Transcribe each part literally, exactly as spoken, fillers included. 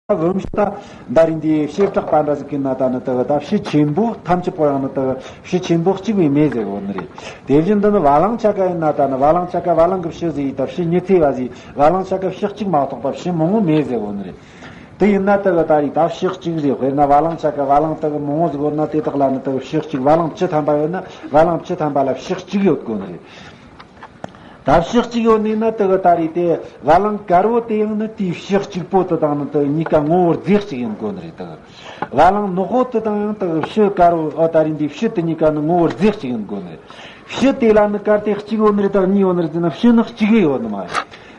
ད་བུམ་ཤ་ད་འདི་རིང་འདི་བྱེ་བྲག་པ་འདྲ་ཟིག་གི་ན་ད་ནི་དེ་གི་ད་བྱེ་ཆེན་པོ་ཐམས་ཅད་པོ་ཡང་ནི་དེ་གི་བྱེ་ཆེན་པོ་གཅིག་པའི་མེ་ཟེར་གོ་ནི་རེད། དེ་བཞིན་དུ་ནི་བ་ལང་ཆ་ག་ཡིན་ན་ད་ནི་བ་ལང་ཆ་ག་བ་ལང་གི་བྱེ་ཟེར་ཡི་ད་བྱེ་ཉི་ཚེ་བ་ཟེར་བ་ལང་ཆ་ག་བྱེ་གཅིག་མ་གཏོགས་པ་བྱེ་མང་བོ་མེ་ཟེར་གོ་ནི་རེད། དེ་ཡིན་ན་དེ་གི་ད་རིང་ད་བྱེ་གཅིག་རེད། དཔེར་ན་བ་ལང་ཆ་ག་བ་ལང་དེ་གི་མང་བོ་ཟིག་ཡོད་ན་དེ་དག་ལ་ནི་དེ་གི་བྱེ་གཅིག་བ་ལང་བཅུ་ཐམ་པ་ཡོད་ན་བ་ལང་བཅུ་ཐམ་པ་ལ་བྱེ་གཅིག་ཡོད་དགོ་ནི་རེད། ད་བྱེ་གཅིག་ཡོད་ནས་ན་དེ་གི་ད་རེས་དེ་བ་ལང་དཀར་བོ་དེ་ཡང་ནི་དེའི་བྱེ་གཅིག་པོ་དེ་དང་ནི་དེ་གཉིས་ཀ་ངོ་བོ་རྫས་གཅིག་ཡིན་དགོ་ནི་རེད། དེ་གི་བ་ལང་ནག་པོ་དེ་དང་ཡང་དེ་གི་བྱེ་དཀར་བོ་ཨ་ད་རེས་འདི་བྱེ་དེ་གཉིས་ཀ་ནི་ངོ་བོ་རྫས་གཅིག་ཡིན་དགོ་ནི་རེད། བྱེ་དེ་ལ་ནི་གལ་ཏེ་གཅིག་ཡོད་ནི་རེད་དང་གཉིས་ཡོད་ནི་རེད་ཟེར་ན་བྱེ་ནི་གཅིག་གི་ཡོད་ནི་མ་རེད།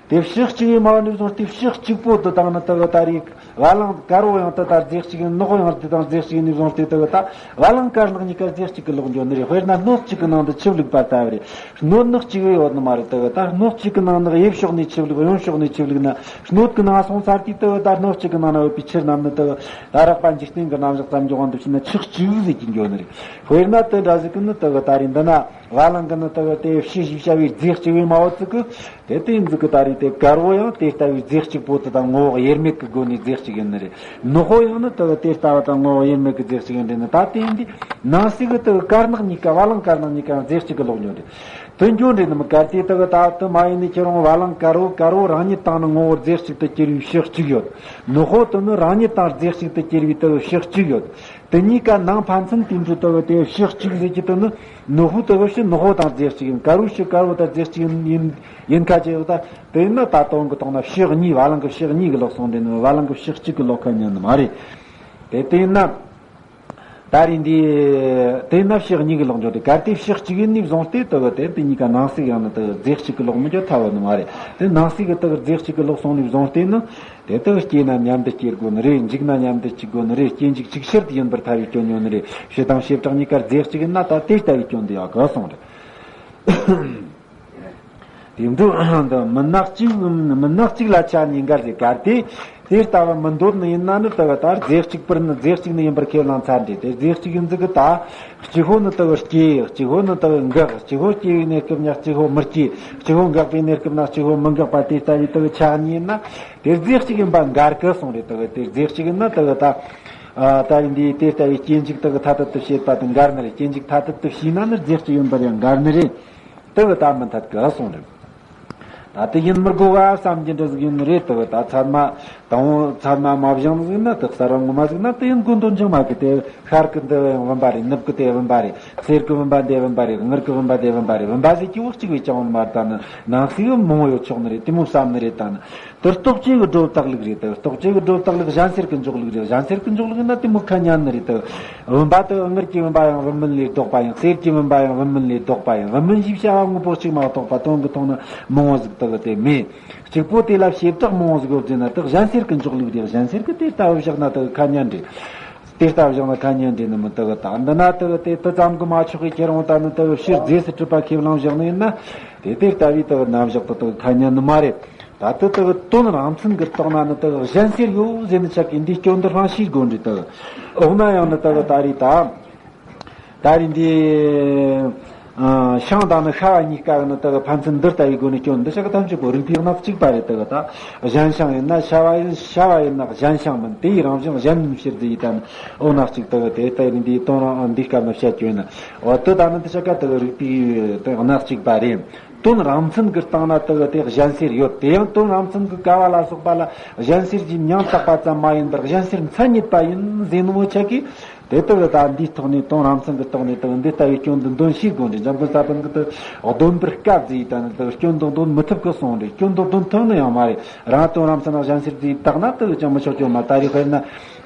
དེ་བྱེ་གཅིག་ཡིན་མ་ཡིན་ནི་བཟུང་སྟེ་བྱེ་གཅིག་པོ་དེ་དང་ནི་དེ་གི་ད་རེས། བ་ལང་དཀར་བོ་ཡང་དེ་དང་རྫས་གཅིག་ཡིན། ནག་པོ་ཡང་དེ་དང་རྫས་གཅིག་ཡིན་ནས་བཟུང་སྟེ་དེ་གི་ད་བ་ལང་དཀར་ནག་གཉིས་ཀ་རྫས་གཅིག་གི་ལོག་འགྱོ་ནི་རེད། དཔེར་ན་སྣོད་གཅིག་གི་ནང་དུ་ཆུ་བླུགས་པ་ལྟ་བུ་རེད། སྣོད་ནི་གཅིག་ཡོད་ནི་མ་རེད། དེ་གི་ད་སྣོད་གཅིག་གི་ནང་ནི་གཡས་ཕྱོགས་ནས་ཆུ་བླུགས། གཡོན་ཕྱོགས་ནས་ཆུ་བླུགས་ན་སྣོད་གི་ནང་སོང་ཚར་དུས་དེ་གི་ད་སྣོད་གཅིག་གི་ནང་ན་ཡོད་པའི་ཆུ་རྣམས་ནི་དེ་གི་ད་རགས་པ་འཇིག་རྟེན་གྱི་རྣམ་གཞག་ཙམ་འཇོག་འདུག་བྱས་ན་ཆུ་གཅིག་ཟེར་གྱི་འགྱོ་ནི་རེད། དཔེར་ན་དེ་འདྲ་ཟིག་གི་ནི་དེ་གི་ད་རེས་འདི་ན། བ་ལང་གི་ནི་དེ་གི་དེ་བྱེ་ཞེས་བྱ་བའི་རྫས་གཅིག་པའི་མ་བོ་ཙི་གི་དེ་དེ་ཡིན་ཙི་གི་ད་རེས་དེ་དཀར་བོ་ཡང་དེ་ལྟ་བུའི་རྫས་གཅིག་པོ་དེ་དང་ངོ་བོ་དབྱེར་མེད་ཀྱི་སྒོ་ནས་རྫས་གཅིག་ཡིན་ནི་རེད། ནག་པོ་ཡང་ནི་དེ་གི་དེ་ལྟ་བུ་དང་ངོ་བོ་དབྱེར་མེད་ཀྱི་རྫས་གཅིག་ཡིན་འདྲ་ནི་ད་དེ་ཡིན་དུས་ནང་གསེས་གི་དེ་གི་དཀར་ནག་གཉིས་ཀ་བ་ལང་དཀར་ནག་གཉིས་ཀ་ཡང་རྫས་གཅིག་གི་ལོག་འགྱོ་འདྲ་དེ་འགྱོ་འདྲ་ནི་མི་གལ་ཏེ་དེ་གི་ད་དེ་མ་ཡིན་ནི་ཁྱེད་རང་བ་ལང་དཀར་བོ་དཀར་བོ་རང་ཉིད་དང་ནི་ངོ་བོ་རྫས་གཅིག་ཏུ་གྱུར་བའི་བྱེ་གཅིག་ཡོད། ནག་པོ་དེ་ནི་རང་ཉིད་དང་རྫས་གཅིག་ཏུ་གྱུར་བའི་དེ་གི་བྱེ་གཅིག་ཡོད། དེ་གཉིས་ཀ་ནང་ཕན་ཚུན་དེ་འདྲ་དེ་གི་དེ་བྱེ་གཅིག་ཟེར་གྱི་དེ་ནི་ནག་པོ་དེ་གི་བྱེ་ནག་པོ་དང་རྫས་གཅིག་ཡིན། དཀར་བོ་བྱེ་དཀར་བོ་དང་རྫས་གཅིག་ཡིན་ཡིན་ཡིན་ཁ་ཅིག་ཡོད་ད། དེ་ཡིན་ན་ད་དོན་གྱི་ཐོག་ན་བྱེ་གཉིས་བ་ལང་གི་བྱེ་གཉིས་ཀྱི་ལོག་སོང་དེ་ནི་བ་ལང་གི་བྱེ་གཅིག་གི་ལོག་ཁ་ཉན་ནི་མ་རེད། དེ་དེ་ཡིན་ན། ད་རེས་འདི། དེ་ཡིན་ན་བྱེ་གཉིས་ཀྱི་ལོག་འགྱོ་དེ་གལ་ཏེ་བྱེ་གཅིག་ཡིན་ནས་བཟུང་སྟེ་དེ་གི་དེ་དེ་གཉིས་ཀ་ནང་གསེས་ཡང་ནི་དེ་རྫས་གཅིག་གི་ལོག་མི་འགྱོ་ཐལ་བ་ནི་མ་རེད། དེ་ནང་གསེས་གི་དེ་རྫས་གཅིག་གི་ལོག་སོང་ནས་བཟུང་སྟེ་ནི། དེ་དག་སྐྱེས་ན་མཉམ་དུ་སྐྱེ་དགོས་ནི་རེད། འཇིག་ན་མཉམ་དུ་འཇིག་དགོས་ནི་རེད། སྐྱེ་འཇིག་ཅིག་ཕྱིར་དུ་ཡིན་པར་ཐལ་བའི་སྐྱོན་ཡོད་ནི་རེད། བྱེ་དང་བྱེ་བྲག་གཉིས་ཀ་རྫས་གཅིག་ཡིན་ན་ད་དེ་ལྟ་བུའི་སྐྱོན་འདི་ཡང་གོ་སོང་རེད། དེ་འདུག་འདི་མུན་ནག་གཅིག་མུན་ནག་གཅིག་ལ་ཆ་གཉིས་འགལ་ཟེར་གལ་ཏེ། དེ་ལྟ་བུ་མི་འདོད་ནི་ཡིན་ན་ནི་དེ་གི་ད་རྫས་གཅིག་པར་ནི་རྫས་གཅིག་ནི་ཡིན་པར་ཁས་བླངས་ཚར་འདི་དེ་རྫས་གཅིག་ཡིན་ཟིག་གི་ད། གཅིག་པོ་ནི་དེ་གི་སྐྱེ། གཅིག་པོ་ནི་དེ་གི་འགག་གཅིག་པོ་སྐྱེ་བའི་གནས་སྐབས་ན་གཅིག་པོ་མི་སྐྱེ། གཅིག་པོ་འགག་པའི་གནས་སྐབས་ན་གཅིག་པོ་མི་འགག་པ་དེ་ལྟ་བུའི་དེ་གི་ཆ་གཉིས་ཡིན་ན། དེ་རྫས་གཅིག་ཡིན་པ་འགལ་གི་གསུངས་རེད། དེ་གི་དེ་རྫས་གཅིག་ཡིན་ན་དེ་གི་ད། ཨ་ད་རེས་འདི་དེ་ལྟ་བུའི་སྐྱེ་འཇིག་དེ་གི་ཐ་དད་དུ་བྱེད་པ་དེ་འགལ་ནི་རེད། སྐྱེ་འཇིག་ཐ་དད་དུ་བྱས་ན་ནི་རྫས་གཅིག་ཡིན་པར་ཡང་འགལ་ནི་རེད། དེ་གི་ད་མི་འཐད་གི་གསུངས་རེད། ད་དེ་ཡིན་མི་དགོས་ག་བསམ་གྱི་འདྲ་ཟིག་ཡིན་ནི་རེད། དེ་གི་ད་ཚད་མ་དང་པོ་ཚད་མ་མ་བཞེངས་ཟིག་ན་དེ་གསར་བ་ངོ་མ་ཟིག་ན་དེ་ཡིན་དགོས་འདོད་འཇིག་མ་གི་དེ། ཤར་གི་འདི་ཡང་བུམ་པ་རེད། ནུབ་གི་དེ་བུམ་པ་རེད། གསེར་གི་བུམ་པ་འདི་བུམ་པ་རེད། དངུལ་གི་བུམ་པ་འདི་བུམ་པ་རེད། བུམ་པ་ཟེར་གྱི་བོ་གཅིག་བས་ཀྱང་ཡོད་མ་རེད། ད་ནི་ནང་གསེས་གི་མང་བོ་ཡོད་ཆོག་ནི་རེད། དེ་མོ་བསམ་ནི་རེད། ད་ནི་དེ་རྟོག་བཅས་གི་སྒྲོ་བཏགས་ལུགས་རེད། དེ་རྟོག་བཅས་གི་སྒྲོ་བཏགས་ལུགས་གཞན་སེལ་གི་འཇོག་ལུགས་རེད། གཞན་སེལ་གི་འཇོག་ལུགས་ན་དེ་མོ་ཁ་ཉན་ནི་རེད། དེ་བུམ་པ་དེ་དངུལ་གྱི་བུམ་པ་ཡང་བུམ་མིན་ལས་ལྡོག་པ་ཡང་། གསེར་གྱི་བུམ་པ་ཡང་བུམ་མིན་ལས་ལྡོག་པ་ཡང་། བུམ་མིན་ཞེས་བྱ་བ་དངོས་པོ་གཅིག་མ་གཏོགས་པ་དོན་གི་ཐོག་ན་མང་བོ་ཟིག་དེ་གི་དེ་མེད། གཅིག་པོ་དེ་ལ་བྱེ་བྲག་མང་བོ་ཟིག་ཡོད་ཟེར་ན་དེ་གཞན་སེལ་གི་འཇོག་ལུགས་རེད། གཞན་སེལ་གི་དེ་ལྟ་བུ་བཞག་ན་དེ་གི་ཁ་ཉན་རེད། དེ་ལྟ་བཞག་ན་ཁ་ཉན་འདྲེ་ནི་མི་དག་དང་། འདི་ན་དག་དེ་དུ་ཙམ་གི་མ་ཆོག་གི་ཁྱེད་རང་ད་ནི་དག་ཕྱིར་རྫས་སུ་གྲུབ་པ་ཁས་བླངས་བཞག་ནི་ཡིན་ན། དེ་དེ་ལྟ་བུའི་དག་རྣམ་གཞག་ཏུ་དག་ཁ་ཉན་ནི་མ་རེད། ད་དུ་དག་དོན་རང་མཚན་གྱི་རྟོགས་ན་ནི་དག་གཞན་སེལ་ཡོད་ཟེར་ནི་ཆགས་ཀྱི་འདི་སྐྱོན་འདི་རང་ཤེས་དགོས་འདྲི་དག་འོག་ན་ཡང་ནི་དག་ད་རེས་ད། ད་རེས་འདི། ཨ་ཤིང་དང་ནི་ཤ་བ་གཉིས་ཀ་གི་ནི་དེ་གི་ཕན་ཚུན་འདི་ལྟ་བུའི་སྒོ་ནས་སྐྱོན་འདི་ཆ་གི་ཐམས་ཅད་པོ་རིགས་པའི་གནས་གཅིག་པ་རེད། དེ་གི་ད་གཞན་ཤིང་ཡིན་ན་ཤ་བ་ཡིན། ཤ་བ་ཡིན་ན་གཞན་ཤིང་མིན། དེ་ཡི་རང་བཞིན་གཞན་མིན་ཕྱིར་ཟེར་ཡི་ད་ནི་འོ་ན་གཅིག་དེ་གི་དེ་ལྟ་བུའི་འདིའི་དོན་རང་འདིའི་སྐབས་ན་བཤད་རྒྱུ་ཡིན་ན། འོ་དེ་ད་ནི་འདི་ཆ་ག་དེ་གི་རིགས་པའི་དེ་གནས་གཅིག་པ་རེད། དོན་རང་མཚན་གྱི་སྟེང་ན་དེ་གི་དེ་གཞན་སེལ་ཡོད། དེ་ཡང་དོན་རང་མཚན་གྱི་ཀ་བ་ལ་སོགས་པ་ལ་གཞན་སེལ་གྱི་མྱང་བཏགས་པ་ཙམ་མ་ཡིན་པར་གཞན་སེལ་མཚན་ཉིད་པ་ཡིན་ཟེར་ནི་མོ་ཆ་གི་དེ་ལྟ་བུ་ད་འདིའི་ཐོག་ནས་དོན་རང་མཚན་གྱི་ཐོག་ནས་དང་འདི་ལྟ་བུའི་སྐྱོན་འདི་འདོན་ཤེས་དགོས་འདྲ། འཇམ་མགོན་ས་པཎ་གྱིས་དེ་སྡོམ་པར་དཀའ་བརྩིས་ཡི་ད་ནི་དེ་སྐྱོན་འདི་འདོན་མི་ཐུབ་གི་གསུངས་རེད། སྐྱོན་འདི་འདོན་ཐུབ་ནི་ཡང་མ་རེད། རང་དོན་རང་མཚན་ན་གཞན་སེལ་བརྩིས་བཏགས་ན་དེ་ཅང་མི་ཆོག་སྐྱོན་མ། ད་རེས་དཔེར་ན་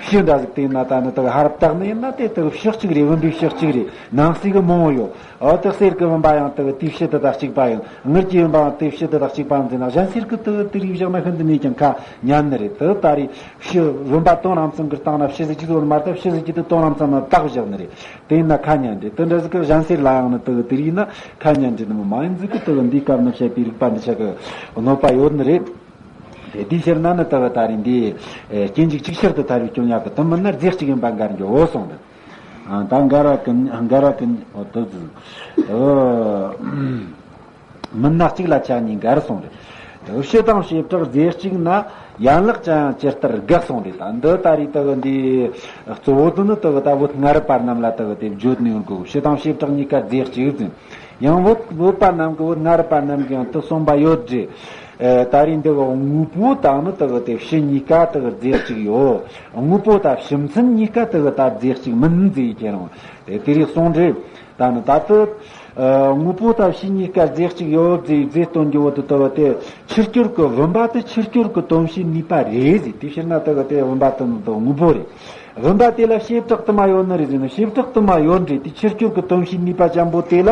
བྱེ་འདྲ་ཟིག་དེ་ན་ད་ནི་དེ་ཧར་བཏགས་ནི་ཡིན་ན་དེ་དེ་བྱེ་གཅིག་རེད། བུམ་པའི་བྱེ་གཅིག་རེད། ནང་གསེས་གི་མང་བོ་ཡོད། འོ་དེ་གསེར་གི་བུམ་པ་ཡང་དེ་དེའི་བྱེ་དེ་དང་གཅིག་པ་ཡིན། དངུལ་གྱི་བུམ་པའང་དེའི་བྱེ་དེ་དང་གཅིག་པ་ཡིན་ཟེར་ན་གཞན་སེལ་གི་དེ་དེ་རིགས་བཞག་ན་ཤིན་ཏུ་ནས་ཀྱང་ཁ་ཉན་ནི་རེད། དེ་ད་རེས། བྱེ་བུམ་པ་དོན་རང་མཚན་གྱི་སྟེང་ན་བྱེ་ཟེར་གྱི་དོན་མ་གཏོགས་བྱེ་ཟེར་གྱི་དེ་དོན་རང་མཚན་ན་བཏགས་བཞག་ནི་རེད། དེ་ཡིན་ན་ཁ་ཉན་འདྲེ། དེ་འདྲ་ཟིག་གི་གཞན་སེལ་ལ་ཡང་ནི་དེ་གི་དེ་རིགས་ན་ཁ་ཉན་འདྲེ་ནི་མི་མ་ཡིན་ཟིག་གི་དེ་གི་འདིའི་སྐབས་ན་བཤད་པའི་རིགས་པ་འདི་ཆ་གི་གནོད་པ་ཡོད་ནི་རེད། དེ་དེའི་ཕྱིར་ན་ནི་དེ་གི་ད་རེས་འདི་སྐྱེ་འཇིག་གཅིག་ཕྱིར་དུ་ཐལ་བའི་སྐྱོན་ཡོད་གི། དེ་མིན་ན་རྫས་གཅིག་ཡིན་པ་འགལ་འགྱོ་འོ་གསུངས་འདུག་ཨ་ད་འགལ་བ་ཀུན་འགལ་བ་ཀུན་འོ་དེ་ཟིག་ཨོ། མུན་ནག་གཅིག་ལ་ཆ་གཉིས་འགལ་གསུངས་རེད། དེ་བྱེ་དང་བྱེ་བྲག་རྫས་གཅིག་ན། ཡན་ལག་ཅན་ཡང་ཇི་ལྟར་དགག་གསུངས་རེད། ད་འདི་ད་རེས་དག་འདི་གཙོ་བོ་དུ་ནི་དག་ད་བོད་སྔ་རབས་པ་རྣམས་ལ་དག་དེ་བརྗོད་ནས་ཡོང་གི། ཕྱི་དང་བྱེ་བྲག་གཉིས་ཀ་རྫས་གཅིག་ཟེར། ཡང་བོད་བོད་པ་རྣམས་ཀྱི་བོད་སྔ་རབས་པ་རྣམས་ཀྱིས་ཡང་དུ་གསུངས་པ་ཡོད་རེད། ཨེ། ད་རེས་འདི་གི་དངོས་པོ་དང་ནི་དག་དེ་ཕྱི་གཉིས་ཀ་དག་རྫས་གཅིག་ཡོད། དངོས་པོ་དང་ཕྱི་མཚན་གཉིས་ཀ་དག་ད་རྫས་གཅིག་མིན་ཟེར་ཁྱེད་རང་དེ་དེ་རིགས་གསུངས་རེད། ད་ནི་ད་ལྟ། ཨ། དངོས་པོ་དང་ཕྱི་གཉིས་ཀ་རྫས་གཅིག་ཡོད་ཟེར་རྫས་སྟོན་རྒྱུ་བོ་དེ་ལྟ་བུ་སྟེ། ཕྱི་སྐྱོར་གྱི་བུམ་པ་དེ་ཕྱི་སྐྱོར་གྱི་དོན་བྱེད་ནུས་པ་རེད་ཟེར། དེ་ཕྱིར་ན་དེ་གི་དེ་བུམ་པ་དེ་ནི་དེ་དངོས་པོ་རེད། བུམ་པ་དེ་ལ་བྱེ་བྲག་དུ་མ་ཡོད་ནི་རེད་ཟེར་ན། བྱེ་བྲག་དུ་མ་ཡོད་རེད། དེ་ཕྱི་སྐྱོར་གྱི་དོན་བྱེད་ནུས་པ་ཅན་པོ་དེ་ལ་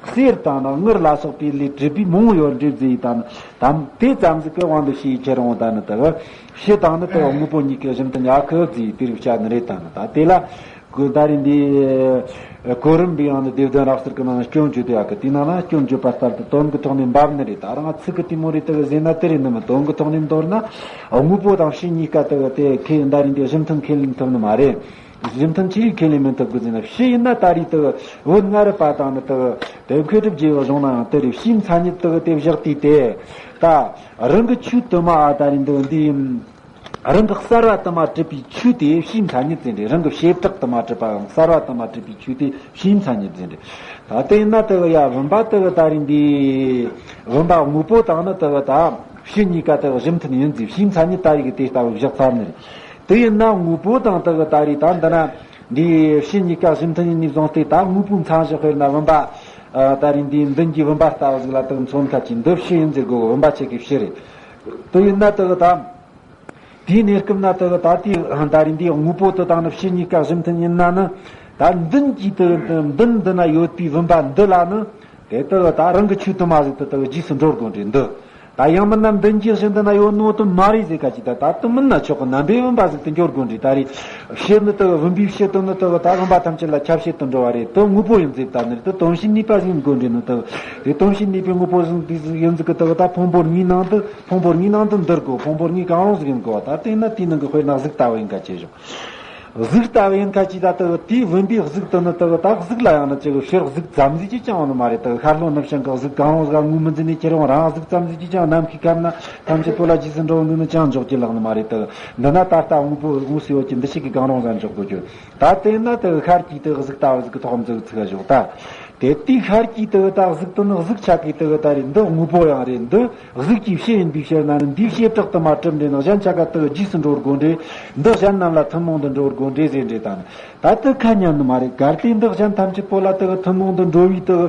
གསེར་དང་ནི་དངུལ་ལ་སོགས་པའི་ལས་གྲུབ་པའི་མང་བོ་ཡོད་རེད་ཟེར། ད་ནི་དམ་དེ་ཙམ་ཟིག་གི་དབང་དུ་བྱས་ཁྱེད་རང་ད་ནི་དེ་གི་ཕྱི་དང་ནི་དེ་གི་དངོས་པོ་གཉིས་ཀྱི་གཞི་མཐུན་ཡ་ཁུ་ཟེར་དེ་རིགས་བྱ་ནི་རེད། ད་ནི་ད་དེ་ལ། གོ་ད་རིང་འདི་གོ་རིམ་པའི་ཡང་ནི་སྡེ་བདུན་རབ་གསལ་གྱི་ནང་སྐྱོན་བརྗོད་དེ་ཡག་གི། དེའི་ནང་ན་སྐྱོན་བརྗོད་པ་ལྟར་དུ་དོན་གྱི་ཐོག་ནས་འབབ་ནི་རེད། ད་རང་ཚིག་གི་དེ་མོ་རེ་དེ་གི་ཟེར་ན་དེ་རེད་ནི་མིན། དོན་གྱི་ཐོག་ནས་མདོར་ན་དངོས་པོ་དང་ཕྱི་གཉིས་ཀ་དེ་གི་དེ་ཁས་ད་རིང་འདི་གཞི་མཐུན་ཁས་ལེན་ཐུབ་ནི་མ་རེད། གཞི་མཐུན་ཆི་ཡིས་ཁས་ལེན་མི་ཐུབ་གི་ཟེར་ན། ཕྱི་ཡིན་ན་ད་རེས་དེ་གི་བོད་སྔ་རབས་པ་དང་ནི་དེ་གི་དེ་མཁས་གྲུབ་རྗེ་བའི་གཞུང་ན་ཡང་དེ་རེད། ཕྱིའི་མཚན་ཉིད་དེ་གི་དེ་བཞག་དུས་དེ་ད་རང་གི་ཆོས་དུ་མ་ཨ་ད་རིང་འདི་འདི་ཡིན། རང་གི་གསར་བ་དུ་མ་གྲུབ་པའི་ཆོས་དེ་ཕྱིའི་མཚན་ཉིད་ཟེར་རེད། རང་གི་བྱེ་བྲག་དུ་མ་གྲུབ་པའམ་གསར་བ་དུ་མ་གྲུབ་པའི་ཆོས་དེ་ཕྱིའི་མཚན་ཉིད་ཟེར་རེད། ད་དེ་ཡིན་ན་དེ་གི་ཡ་བུམ་པ་དེ་གི་ད་རིང་འདི་བུམ་པ་དངོས་པོ་དང་ནི་དེ་གི་ད་ཕྱི་གཉིས་ཀ་དེ་གི་གཞི་མཐུན་ཡིན་ཟེར། ཕྱིའི་མཚན་ཉིད་ད་རེས་གི་དེ་ལྟ་བུ་བཞག་ཚར་ནི་རེད། དེ་ཡིན་ན་དངོས་པོ་དང་དེ་གི་ད་རེས་ད་འདི་ན་འདི་ཕྱི་གཉིས་ཀ་གཞི་མཐུན་ཡིན་ནས་བཟུང་སྟེ། ད་དངོས་པོའི་མཚན་གཞི་དཔེར་ན་བུམ་པ་ད་རིང་འདི་མདུན་གྱི་བུམ་པ་ལྟ་བུ་ཟིག་ལ་དེ་གི་མཚོན་ཁ་ཅིག་འདི་ཕྱི་ཡིན་ཟེར་དགོས། བུམ་པ་ཆེ་གི་ཕྱི་རེད། དེ་ཡིན་ན་དེ་གི་ད། དེའི་གནས་སྐབས་ན་དེ་གི་ད་ལྟའི་ད་རིང་འདིའི་དངོས་པོ་དེ་དང་ནི་ཕྱི་གཉིས་ཀ་གཞི་མཐུན་ཡིན་ན་ནི། ད་མདུན་གྱི་དེ་གི་མདུན་འདི་ན་ཡོད་པའི་བུམ་པ་འདི་ལ་ནི། དེ་དེ་གི་ད་རང་གི་ཆོས་དུ་མ་ཟིག་དེ་དེ་གི་རྗེས་སུ་འགྲོ་དགོས་རེད་འདི། ད་ཡང་མིན་ན་མདུན་གྱི་གཞི་འདི་ན་ཡོད་ནོ་དེ་མ་རེད་ཟེར་ཁ་ཅིག་ད་ད་དེ་མིན་ན་ཆོག་གི། རྣམ་པའི་བུམ་པ་ཟིག་དེ་འགྱུར་དགོས་རེད། ད་རེད་ཕྱི་ནི་དེ་གི་བུམ་པའི་ཕྱི་དེ་ནི་དེ་གི་ད་བུམ་པ་ཐམས་ཅད་ལ་ཁྱབ་བྱེད་དུ་འགྲོ་བ་རེད། དེ་དངོས་པོ་ཡིན་ཟེར་ད་ནི་རེད། དེ་དོན་བྱེད་ནུས་པ་ཟིག་ཡིན་དགོས་རེད་ནི་དེ་གི་དེ་དོན་བྱེད་ནུས་པའི་དངོས་པོ་ཟིག་དེ་ཟིག་ཡིན་ཟིག་གི་དེ་གི་ད་ཕུང་པོ་གཉིས་ནང་དུ། ཕུང་པོ་གཉིས་ནང་དུ་འདུ་དགོས། ཕུང་པོ་གཉིས་གང་རུང་ཟིག་ཡིན་དགོས་པ། ད་དེ་ན་དེའི་ནང་གི་དཔེར་ན་གཟུགས་ལྟ་བུ་ཡིན་ཁ་ཅི་ཞོག་གཟུགས་ལྟ་བུ་ཡིན་ཁ་ཅི་ད་ལྟ་བུ་དེའི་བུམ་པའི་གཟུགས་དེ་ནི་ལྟ་བུ་ད་གཟུགས་ལ་ཡང་ན་ཅི་གི་ཕྱིར་གཟུགས་ཙམ་ཟིག་ཅིག་ཀྱང་ཡོད་ནི་མ་རེད། ལྟ་བུ་ཤར་ལྷོ་ནུབ་བྱང་གི་གཟུགས་གང་རུང་ཟིག་ངོས་མི་འཛིན་ནས་ཁྱེར་འོང་རང་གཟུགས་ཙམ་ཟིག་ཅིག་ཀྱང་ནམ་མཁའི་ཁམས་ན་ཐམས་ཅད་པོ་ལ་རྗེས་སུ་འགྲོ་འདུག་ནི་ཅང་འཇོག་རྒྱུ་ལགས་ནི་མ་རེད། ལྟ་བུ་འདི་ན་ད་ལྟ་དངོས་པོ་དངོས་སུ་ཡོད་ཀྱི་འདི་ཞིག་གི་གང་རུང་ཟིག་འཇོག་དགོས་རྒྱུ། ད་དེ་ན་དེ་ཤར་གྱི་དེ་གཟུགས་ལྟ་བུ་ཟིག་གི་ཐོག་མཛུབ་ཚིག་ག་ཞོག་ད། དེ་དེའི་ཤར་གྱི་དེ་ད་གཟུགས་དེ་ནི་གཟུགས་ཆ་གི་དེ་ད་རེད། འདི་དངོས་པོ་ཡང་རེད། འདི་གཟུགས་ཀྱི་ཕྱི་ཡིན་པའི་ཕྱིར་ན་ནི་འདིའི་བྱེ་བྲག་ཏུ་མ་གྲུབ་འདྲེ་ནི་གཞན་ཆ་ག་དེ་རྗེས་སུ་འགྲོ་དགོས་འདྲེ། འདི་གཞན་རྣམས་ལ་ཐུན་མོང་དུ་འགྲོ་དགོས་འདྲེ་ཟེར་འདྲེ་དང་། ད་དེ་ཁ་ཉན་ནི་མ་རེད། གལ་ཏེ་འདི་གཞན་ཐམས་ཅད་པོ་ལ་དེ་ཐུན་མོང་དུ་འགྲོ་བའི་དེ།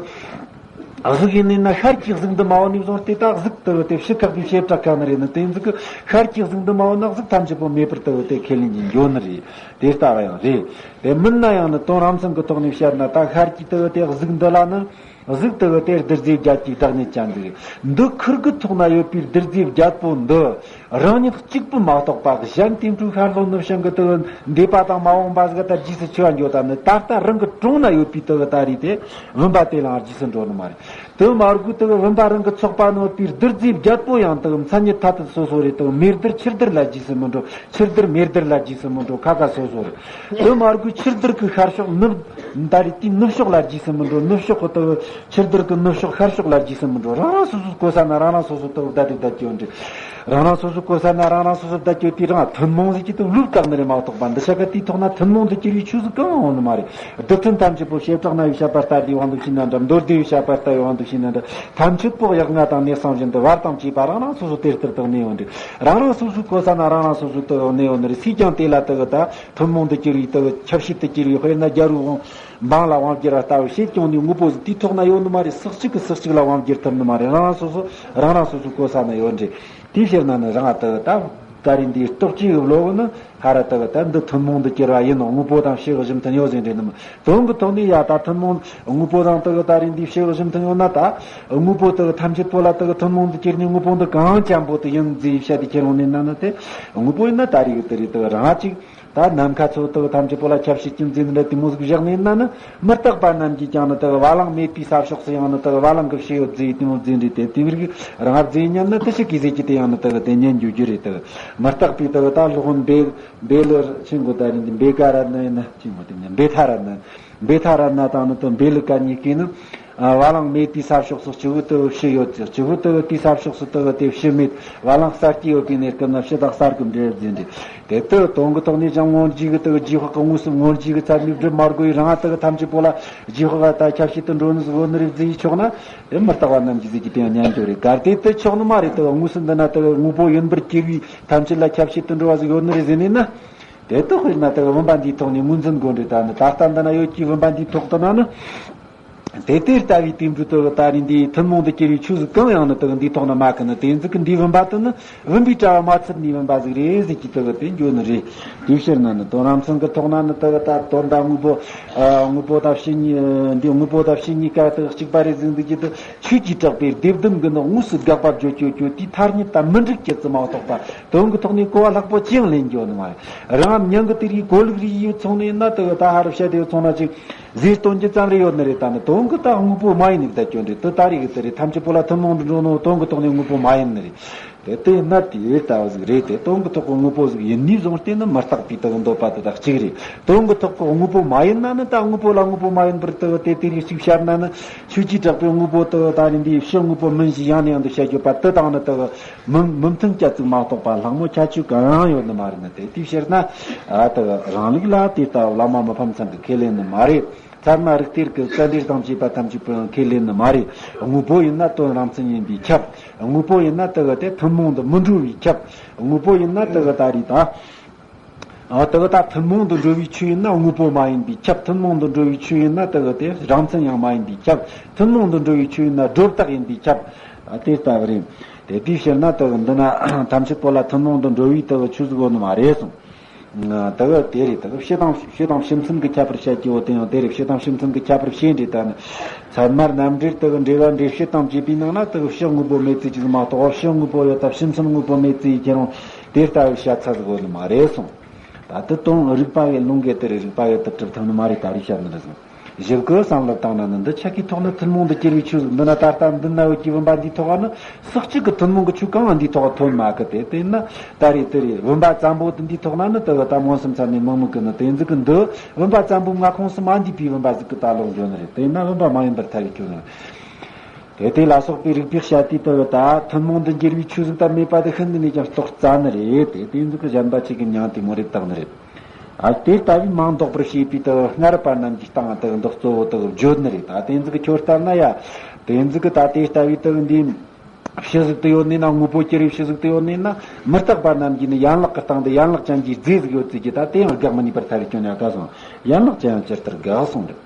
གཟུགས་ཡིན་ནི་ན་ཤར་གྱི་གཟུགས་འདི་མ་འོ་ནས་བཟུང་སྟེ་ད་གཟུགས་དེ་དེ་ཕྱི་ཁ་གི་བྱེ་བྲག་ཁ་ནི་རེད་ནི། དེ་ཟིག་གི་ཤར་གྱི་གཟུགས་འདི་མ་འོ་ན་གཟུགས་ཐམས་ཅད་པོ་མེད་པར་དེ་དེ་ཁས་ལེན་གྱི་འགྱོ་ནི་རེད། དེ་ལྟ་བ་ཡང་རེད། དེ་མིན་ན་ཡང་ནི་དོན་རང་མཚན་གྱི་ཐོག་ནས་བཤད་ན། ད་ཤར་གྱི་དེ་དེ་གཟུགས་འདི་ལ་ནི་གཟུགས་དེ་དེ་རྡུལ་རྫས་བརྒྱད་ཀྱི་བདག་ཉིད་ཅན་ཟིག་འདི་ཁུར་གི་ཐོག་ན་ཡོད་པའི་རྡུལ་རྫས་བརྒྱད་པོ་འདི་རང་ཉིད་གཅིག་པུ་མ་གཏོགས་པ་གཞན་དེ་འཕྲོས་ཤར་ལྷོ་ནུབ་བྱང་གི་དེ་འདས་པ་དང་མ་འོངས་པ་ཟིག་ད་རྗེས་སུ་འཆི་བ་འགྱོ་ད་ནི། ད་ལྟ་རང་གི་དྲུང་ན་ཡོད་པའི་དེ་ད་རེད། དེ་བུམ་པ་དེ་ལའང་རྗེས་སུ་འགྲོ་ནི་མ་རེད། དེ་མ་དགོས་དེ་བུམ་པ་རང་གི་ཚོགས་པ་ནང་ཡོད་པའི་རྡུལ་རྫས་བརྒྱད་པོ་ཡང་དེ་མཚན་ཉིད་ཐ་དད་སོ་སོ་རེད། དེ་མེ་རྡུལ་ཕྱི་རྡུལ་ལ་རྗེས་སུ་མི་འགྲོ། ཕྱི་རྡུལ་མེ་རྡུལ་ལ་རྗེས་སུ་མི་འགྲོ། ཁ་ཁ་སོ་སོ་རེད། དེ་མ་དགོས་ཕྱི་རྡུལ་གི་ཤར་ཕྱོགས་ནུབ་ད་རེད། དེའི་ནུབ་ཕྱོགས་ལ་རྗེས་སུ་མི་འགྲོ། ནུབ་ཕྱོགས་གི་དེ་ཕྱི་རྡུལ་གི་ནུབ་ཕྱོགས་ཤར་ཕྱོགས་ལ་རྗེས་སུ་མི་འགྲོ། རང་རང་སོ་སོའི་གོ་ས་ན་རང་རང་སོ་སོ་དེ་བསྡད་དེ་བསྡད་ཀྱི་ཡོད་འདྲ། རང་རང་སོ་སོའི་གོ་ས་ན་རང་རང་སོ་སོ་བསྡད་ཀྱི་ཡོད་དུས་རང་ཐུན་མོང་ཟིག་གི་དེ་ལུགས་བཏགས་ནི་རེད་མ་གཏོགས་པ། འདི་ཆ་ག་དེའི་ཐོག་ན་ཐུན་མོང་དུ་གྱུར་བའི་ཆོས་ཟིག་གང་ཡང་ཡོད་ནི་མ་རེད། རྡུལ་ཕྲན་ཐམས་ཅད་པོ་བྱེ་བྲག་རྣ་བའི་བཤད་པ་ལྟ་བུའི་དབང་དུ་བྱས་ན་འདྲ། མདོ་སྡེ་བའི་བཤད་པ་ལྟ་བུའི་དབང་དུ་བྱས་ན་འདྲ། ཐམས་ཅད་པོ་གཡག་རྔ་དང་ནས་སྲང་བཞིན་དུ་བར་དང་བཅས་པ་རང་རང་སོ་སོ་དེ་ལྟར་དུ་གནས་ཡོད་འདྲ། རང་རང་སོ་སོའི་གོ་ས་ན་རང་རང་སོ་སོ་དུ་གནས་ཡོད་ནི་རེད། སུས་ཀྱང་དེ་ལ་དུ་གི་ད་ཐུན་མོང་དུ་གྱུར་བའི་དུ་གི་ཁྱབ་བྱེད་དུ་གྱུར་བའི་དཔེར་ན་རྒྱལ་བའི་དབང་འབངས་ལ་དབང་བསྒྱུར་བ་ལྟ་བུ་བྱེད་ཀྱང་ནི་དངོས་པོ་ཟིག་དེའི་ཐོག་ན་ཡོད་ནི་མ་རེད། སུ་གཅིག་གིས་སུ་གཅིག་ལ་དབང་བསྒྱུར་ཐུབ་ནི་མ་རེད། རང་རང་སོ་སོ་རང་རང་སོ་སོའི་གོ་ས་ན་ཡོད་འདྲ། དེའི་ཕྱིར་ན་ནི་རང་ལ་དུ་གི་ད་ད་རེས་འདིའི་རྟོགས་བཅས་ཀྱི་བློ་བུ་ནི་ཧ་ར་དུ་གི་ད་འདི་ཐུན་མོང་དུ་གྱུར་བ་ཡིན་ནོ། དངོས་པོ་དང་ཕྱི་གི་གཞི་མཐུན་ཡོད་ཟེར་འདྲ་ནི་མ། དོན་གྱི་ཐོག་ནས་ཡ་ད་ཐུན་མོང་དངོས་པོ་དང་དུ་གི་ད་རེས་འདིའི་ཕྱི་གི་གཞི་མཐུན་ཡོད་ན། ད་དངོས་པོ་དུ་གི་ཐམས་ཅད་པོ་ལ་དུ་གི་ཐུན་མོང་དུ་གྱུར་ནས་དངོས་པོ་འདི་གང་ཅན་པོ་དུ་ཡིན་ཟེར་བཤད་དེ་ཁྱེར་འོང་ནས་ན་ནི། དེ་དངོས་པོ་ཡིན་ན་ད་རེས་གི་དེ་རེད། དུ་གི་རང་གཅིག་ད་ནམ་མཁའ་མཚོ་དུ་གི་ཐམས་ཅད་པོ་ལ་ཁྱབ་བྱེད་ཀྱི་འཛིན་འདྲ་དེ་མོ་ཟིག་བཞག་ནས་ན་ནི། མི་རྟག་པ་རྣམས་ཀྱིས་ཀྱང་ནི་དུ་གི་བ་ལང་མེད་པའི་ས་ཕྱོགས་སུ་ཡང་ནི་དུ་གི་བ་ལང་གི་ཕྱི་ཡོད་ཟེར་དེ་མོ་ཟེར་འདྲ། དེ་དེ་བར་གི་རང་ཟེར་ཉན་ནི་དུ་ཞིག་གིས་ཟེར་གྱི་དེ་ཡང་ནི་དུ་གི་དེ་ཉན་རྒྱུ་རྒྱུ་རེད། དུ་གི་མི་རྟག་པའི་དུ་གི་ད་སློབ་དཔོན་བེ་བེ་ལི་ཆེན་པོ་ད་རེད་འདི་བེ་ཀ་ར་ན་ཡིན་ན་ཆེན་པོ་དེ་ཉན་བེ་ཐ་ར་ན་བེ་ཐ་ར་ན་དང་ནི་དུ་བེ་ལི་ཀ་གཉིས་ཀས་ནི། ཨ། བ་ལང་མེད་དུས་ས་ཕྱོགས་སུ་སྤྱི་བོ་དུ་བ་ཕྱི་ཡོད་ཅིག་སྤྱི་བོ་དུ་བ་དུས་ས་ཕྱོགས་སུ་དུ་བ་དེ་ཕྱི་མེད། བ་ལང་གསར་སྐྱེས་ཡོད་པའི་གནས་སྐབས་ན་ཕྱི་དང་གསར་གྱི་འབྲེལ་བ་ཟིན་ཏེ། དེ་དུ་དོན་གྱི་ཐོག་ནས་ཀྱང་མངོན་རྗེས་ཀྱི་དུ་བ་རྗེས་དཔག་གི་དངོས་སུ་མངོན་རྗེས་ཀྱི་ཚད་མས་སྒྲུབ་མ་དགོས་པའི་རང་དུ་བ་ཐམས་ཅད་པོ་ལ་རྗེས་དཔག་ག་ད་ཁྱབ་བྱེད་དུ་འགྲོ་ནི་ཟིག་ཡོད་ནི་རེད་ཟེར་ཡི་ཆོག་ན། དེ་མི་རྟག་པ་རྣམས་ཀྱི་ཟིག་གི་དེ་ཡང་ཉན་རྒྱུ་རེད། གལ་ཏེ་དུ་ཆོག་ནི་མ་རེད། དུ་བ་དངོས་སུ་འདི་ན་དུ་བ་དངོས་པོ་ཡིན་པར་གྱུར་པའི་ཐམས་ཅད་ལ་ཁྱབ་བྱེད་དུ་འགྲོ་བ་ཟིག་ཡོད་ནི་རེད་ཟེར་ནས་ན། དེ་དག་དཔེར་ན་དེ་གི་བུམ་པ་འདིའི་ཐོག་ནས་ངོས་འཛིན་དགོས་འདྲི་ད་ནི་ད་ལྟ་འདི་ན་ཡོད་ཀྱི་བུམ་པ་འདིའི་ཐོག་ཏུ་ན་ནི། དེ་དེ་ལྟ་བུའི་དུས་འགྲོ་དེ་གི་ད་རེས་འདིའི་ཐུན་མོང་དུ་གྱུར་པའི་ཆོས་ཟིག་གང་ཡང་ནི་དེ་གི་འདིའི་ཐོག་ན་མ་ཁུ་ནི་དེ་ཟིག་གི་འདིའི་བུམ་པ་དེ་ནི་བུམ་པའི་དྲ་བ་མ་ཚུད་ནི་བུམ་པ་ཟིག་རེད་ཟེར་གྱི་དེ་གི་དེ་འགྱོ་ནི་རེད། དེའི་ཕྱིར་ན་ནི་དོན་རང་མཚན་གི་ཐོག་ན་ནི་དེ་གི་ད་དོན་དང་དངོས་པོ། ཨ། དངོས་པོ་དང་བྱེད་གཉིས། འདི་དངོས་པོ་དང་བྱེད་གཉིས་ཀ་དེ་གི་གཅིག་པ་རེད་ཟེར་འདུག་གི་དེ་ཆོས་ཀྱི་གྲགས་པས་སྡེ་བདུན་གྱི་ནི་དངོས་སུ་དགག་པ་བརྗོད་ཀྱོ་ཀྱོ་དེའི་ཐ་སྙད་དང་མི་འགྲིག་ཀྱི་ཙི་མ་གཏོགས་པ། དོན་གྱི་ཐོག་ནས་གོ་བ་ལྷག་པོ་ཅི་ཡང་ལེན་རྒྱུ་ནི་མ་རེད། རང་ངམ་མྱང་གི་དེ་རིགས་གོ་ལུགས་རིགས་ཡོད་ཚོང་ནས་ན་དེ་གི་ད་ཧ་རུ་བཤད་དེ་ཡོད་ཚོང་ན་ཅིག་ཟེར་སྟོན་རྒྱུ་ཙམ་རེ་ཡོད་ནི་རེད། ད་ནི་དོན་གྱི་ད་དངོས་པོ་མ་ཡིན་ནི་བསྡད་རྒྱུ་འདྲ་དེ་ད་རེས་གི་དེ་རེད། ཐམས་ཅད་པོ་ལ་ཐུན་མོང་དུ་འགྲོ་ནོ་དོན་གྱི་ཐོག་ནས་དངོས་པོ་མ་ཡིན་ནི་རེད། དེ་དེ་ན་དེ་ལྟ་བུ་ཟིག་རེད། དེ་དོན་གྱི་ཐོག་གི་དངོས་པོ་ཟིག་ཡིན་ནི་བཟུང་སྟེ་ནི་མི་རྟག་པའི་དེ་གི་འདོད་པ་དེ་དག་གཅིག་རེད། དོན་གྱི་ཐོག་གི་དངོས་པོ་མ་ཡིན་ན་ནི་ད་དངོས་པོ་ལ་དངོས་པོ་མ་ཡིན་པར་དེ་གི་དེ་དེ་རིགས་གཅིག་བཤད་ན་ནི་ཆོས་ཀྱི་གྲགས་པས་དངོས་པོ་དེ་གི་ད་རེས་འདིའི་ཕྱི་དངོས་པོ་མིན་ཞེས་ཡང་ནས་ཡང་དུ་བཤད་རྒྱུ་པ་དེ་དང་ནི་དེ་གི་མི་མི་མཐུན་སྐྱ་ཚིག་མ་གཏོགས་པ་ལྷག་མོ་ཁྱད་ཆོས་གང་ཡང་ཡོད་ནི་མ་རེད། ནི་དེ་དེའི་ཕྱིར་ན། ཨ། དེ་རང་ལུགས་ལ་དེ་ལྟ་བུ་བླ་མ་མི་ཕམ་ཚང་གི་ཁས་ལེན་ནི་མ་རེད། ཚད་མ་རིགས་གཏེར་གྱི་རྩ་འགྲེལ་དང་བཅས་པ་ཐམས་ཅད་པོ་ཡང་ཁས་ལེན་ནི་མ་རེད། དངོས་པོ་ཡིན་ན་དོན་རང་མཚན་ཡིན་པས་ཁྱབ། དངོས་པོ་ཡིན་ན་དེ་གི་དེ་ཐུན་མོང་དུ་མི་འགྲོ་བས་ཁྱབ། དངོས་པོ་ཡིན་ན་དེ་གི་ད་རེས་ད། ཨ། དེ་གི་ད་ཐུན་མོང་དུ་འགྲོ་བའི་ཆོས་ཡིན་ན་དངོས་པོ་མ་ཡིན་པས་ཁྱབ། ཐུན་མོང་དུ་འགྲོ་བའི་ཆོས་ཡིན་ན་དེ་གི་དེ་རང་མཚན་ཡང་མ་ཡིན་པས་ཁྱབ། ཐུན་མོང་དུ་འགྲོ་བའི་ཆོས་ཡིན་ན་སྒྲོ་བཏགས་ཡིན་པས་ཁྱབ། ཨ། དེ་ལྟ་བུ་རེད། དེ་དེའི་ཕྱིར་ན་དེ་གི་འདི་ན་ཐམས་ཅད་པོ་ལ་ཐུན་མོང་དུ་འགྲོ་བའི་དེ་གི་ཆོས་ཟིག་ཡོད་ནི་མ་རེད་གསུངས། དེ་གི་དེ་རེད། དེ་གི་ཕྱི་དང་ཕྱི་དང་ཕྱི་མཚན་གྱི་ཁྱད་པར་བཤད་ཀྱི་ཡོད་དེ་ཡང་དེ་རེད། ཕྱི་དང་ཕྱི་མཚན་གྱི་ཁྱད་པར་བཤད་འདྲི་ད་ནི། ཚད་མར་རྣམ་འགྲེལ་དེ་གི་འགྲེལ་བ་འགྲེལ་བཤད་དང་བཅས་པའི་ནང་ན་དེ་གི་ཕྱི་དངོས་པོ་མེད་ཚུལ་གྱིས་མ་གཏོགས་ཕྱི་དངོས་པོ་ཡོད་དང་ཕྱི་མཚན་དངོས་པོ་མེད་ཚུལ་ཡིས་ཁྱེད་རང་དེ་ལྟ་བུའི་བཤད་ཚད་ཟིག་ཡོད་ནི་མ་རེད་གསུངས། ད་དེ་དོན་རིགས་པ་ཡི་ལུང་གིས་དེ་རེད། རིགས་པ་ཡི་དེ་གྲུབ་ཐུབ་ནི་མ་རེད། ད་རེས་བཤད་ནི་རེད་གསུངས། ཞིབ་ཀྱི་བསམ་བློ་བཏང་ན་ནི་འདི་ཆ་གི་ཐོག་ལ་ཐུན་མོང་དུ་གྱུར་པའི་ཆོས་ཟིག་འདི་ན་ད་ལྟ་འདི་ན་ཡོད་ཀྱི་བུམ་པ་འདིའི་ཐོག་ནི་སོགས་གཅིག་གི་ཐུན་མོང་གི་ཆོས་གང་ཡང་འདིའི་ཐོག་ཐོན་མ་གི། དེ་དེ་ན་ད་རེས་དེ་རེད། བུམ་པ་ཙམ་པོ་དེ་འདིའི་ཐོག་ན་ནི་དེ་གི་ད་མངོན་སུམ་ཚད་མས་མི་དམིགས་གི། ནི་དེ་ཟིག་གི་འདི་བུམ་པ་ཙམ་པོའི་མངའ་ཁོངས་སུ་མ་འདུས་པའི་བུམ་པ་ཟིག་གི་ད་ལོག་འགྱོ་ནི་རེད། དེ་ན་བུམ་པ་མ་ཡིན་པར་ཐལ་བའི་སྐྱོན་ནི་རེད། དེ་དེ་ལ་སོགས་པའི་རིགས་པས་བཤད་དུས་དེ་གི་ད་ཐུན་མོང་དུ་འགྱུར་བའི་ཆོས་ཟིག་ད་མེད་པ་དེ་ཤིན་ཏུ་ནས་ཀྱང་རྟོགས་རྩ་ནི་རེད། དེ་དེ་ཟིག་གི་གཞན་པ་གཅིག་གི་མྱིང་དེ་མོ་རེད་བཏགས་ནི་རེད། ཨ། དེ་ལྟ་བུའི་མིང་འདོགས་པར་བྱེད་པའི་དེ་སྔ་རབས་པ་རྣམས་ཀྱི་སྟེང་དེ་འདི་གཙོ་བོ་དེ་བརྗོད་ནི་རེད། ད་དེ་ཟིག་གི་ཁྱོད་ལྟར་ན་ཡ། དེ་ཟིག་གི་ད་དེ་ལྟ་བུའི་དེ་འདི་ཕྱི་ཟིག་ཏུ་ཡོད་ནི་ན། དངོས་པོ་གྱུར་བའི་ཕྱི་ཟིག་ཏུ་ཡོད་ནི་ན། མི་རྟག་པ་རྣམས་ཀྱིས་ནི་ཡན་ལག་གི་སྟེང་དུ་ཡན་ལག་ཅན་གྱི་རྫས་ཟིག་ཡོད་ཚུལ་གྱིས་ད་དེ་ཡང་དགག་མི་ནུས་པར་ཐལ་བའི་སྐྱོན་ཡང་དགག་སོང་། ཡན་ལག་ཅན་ཡང་ཇི་ལྟར་དགག་གསུངས་རེད།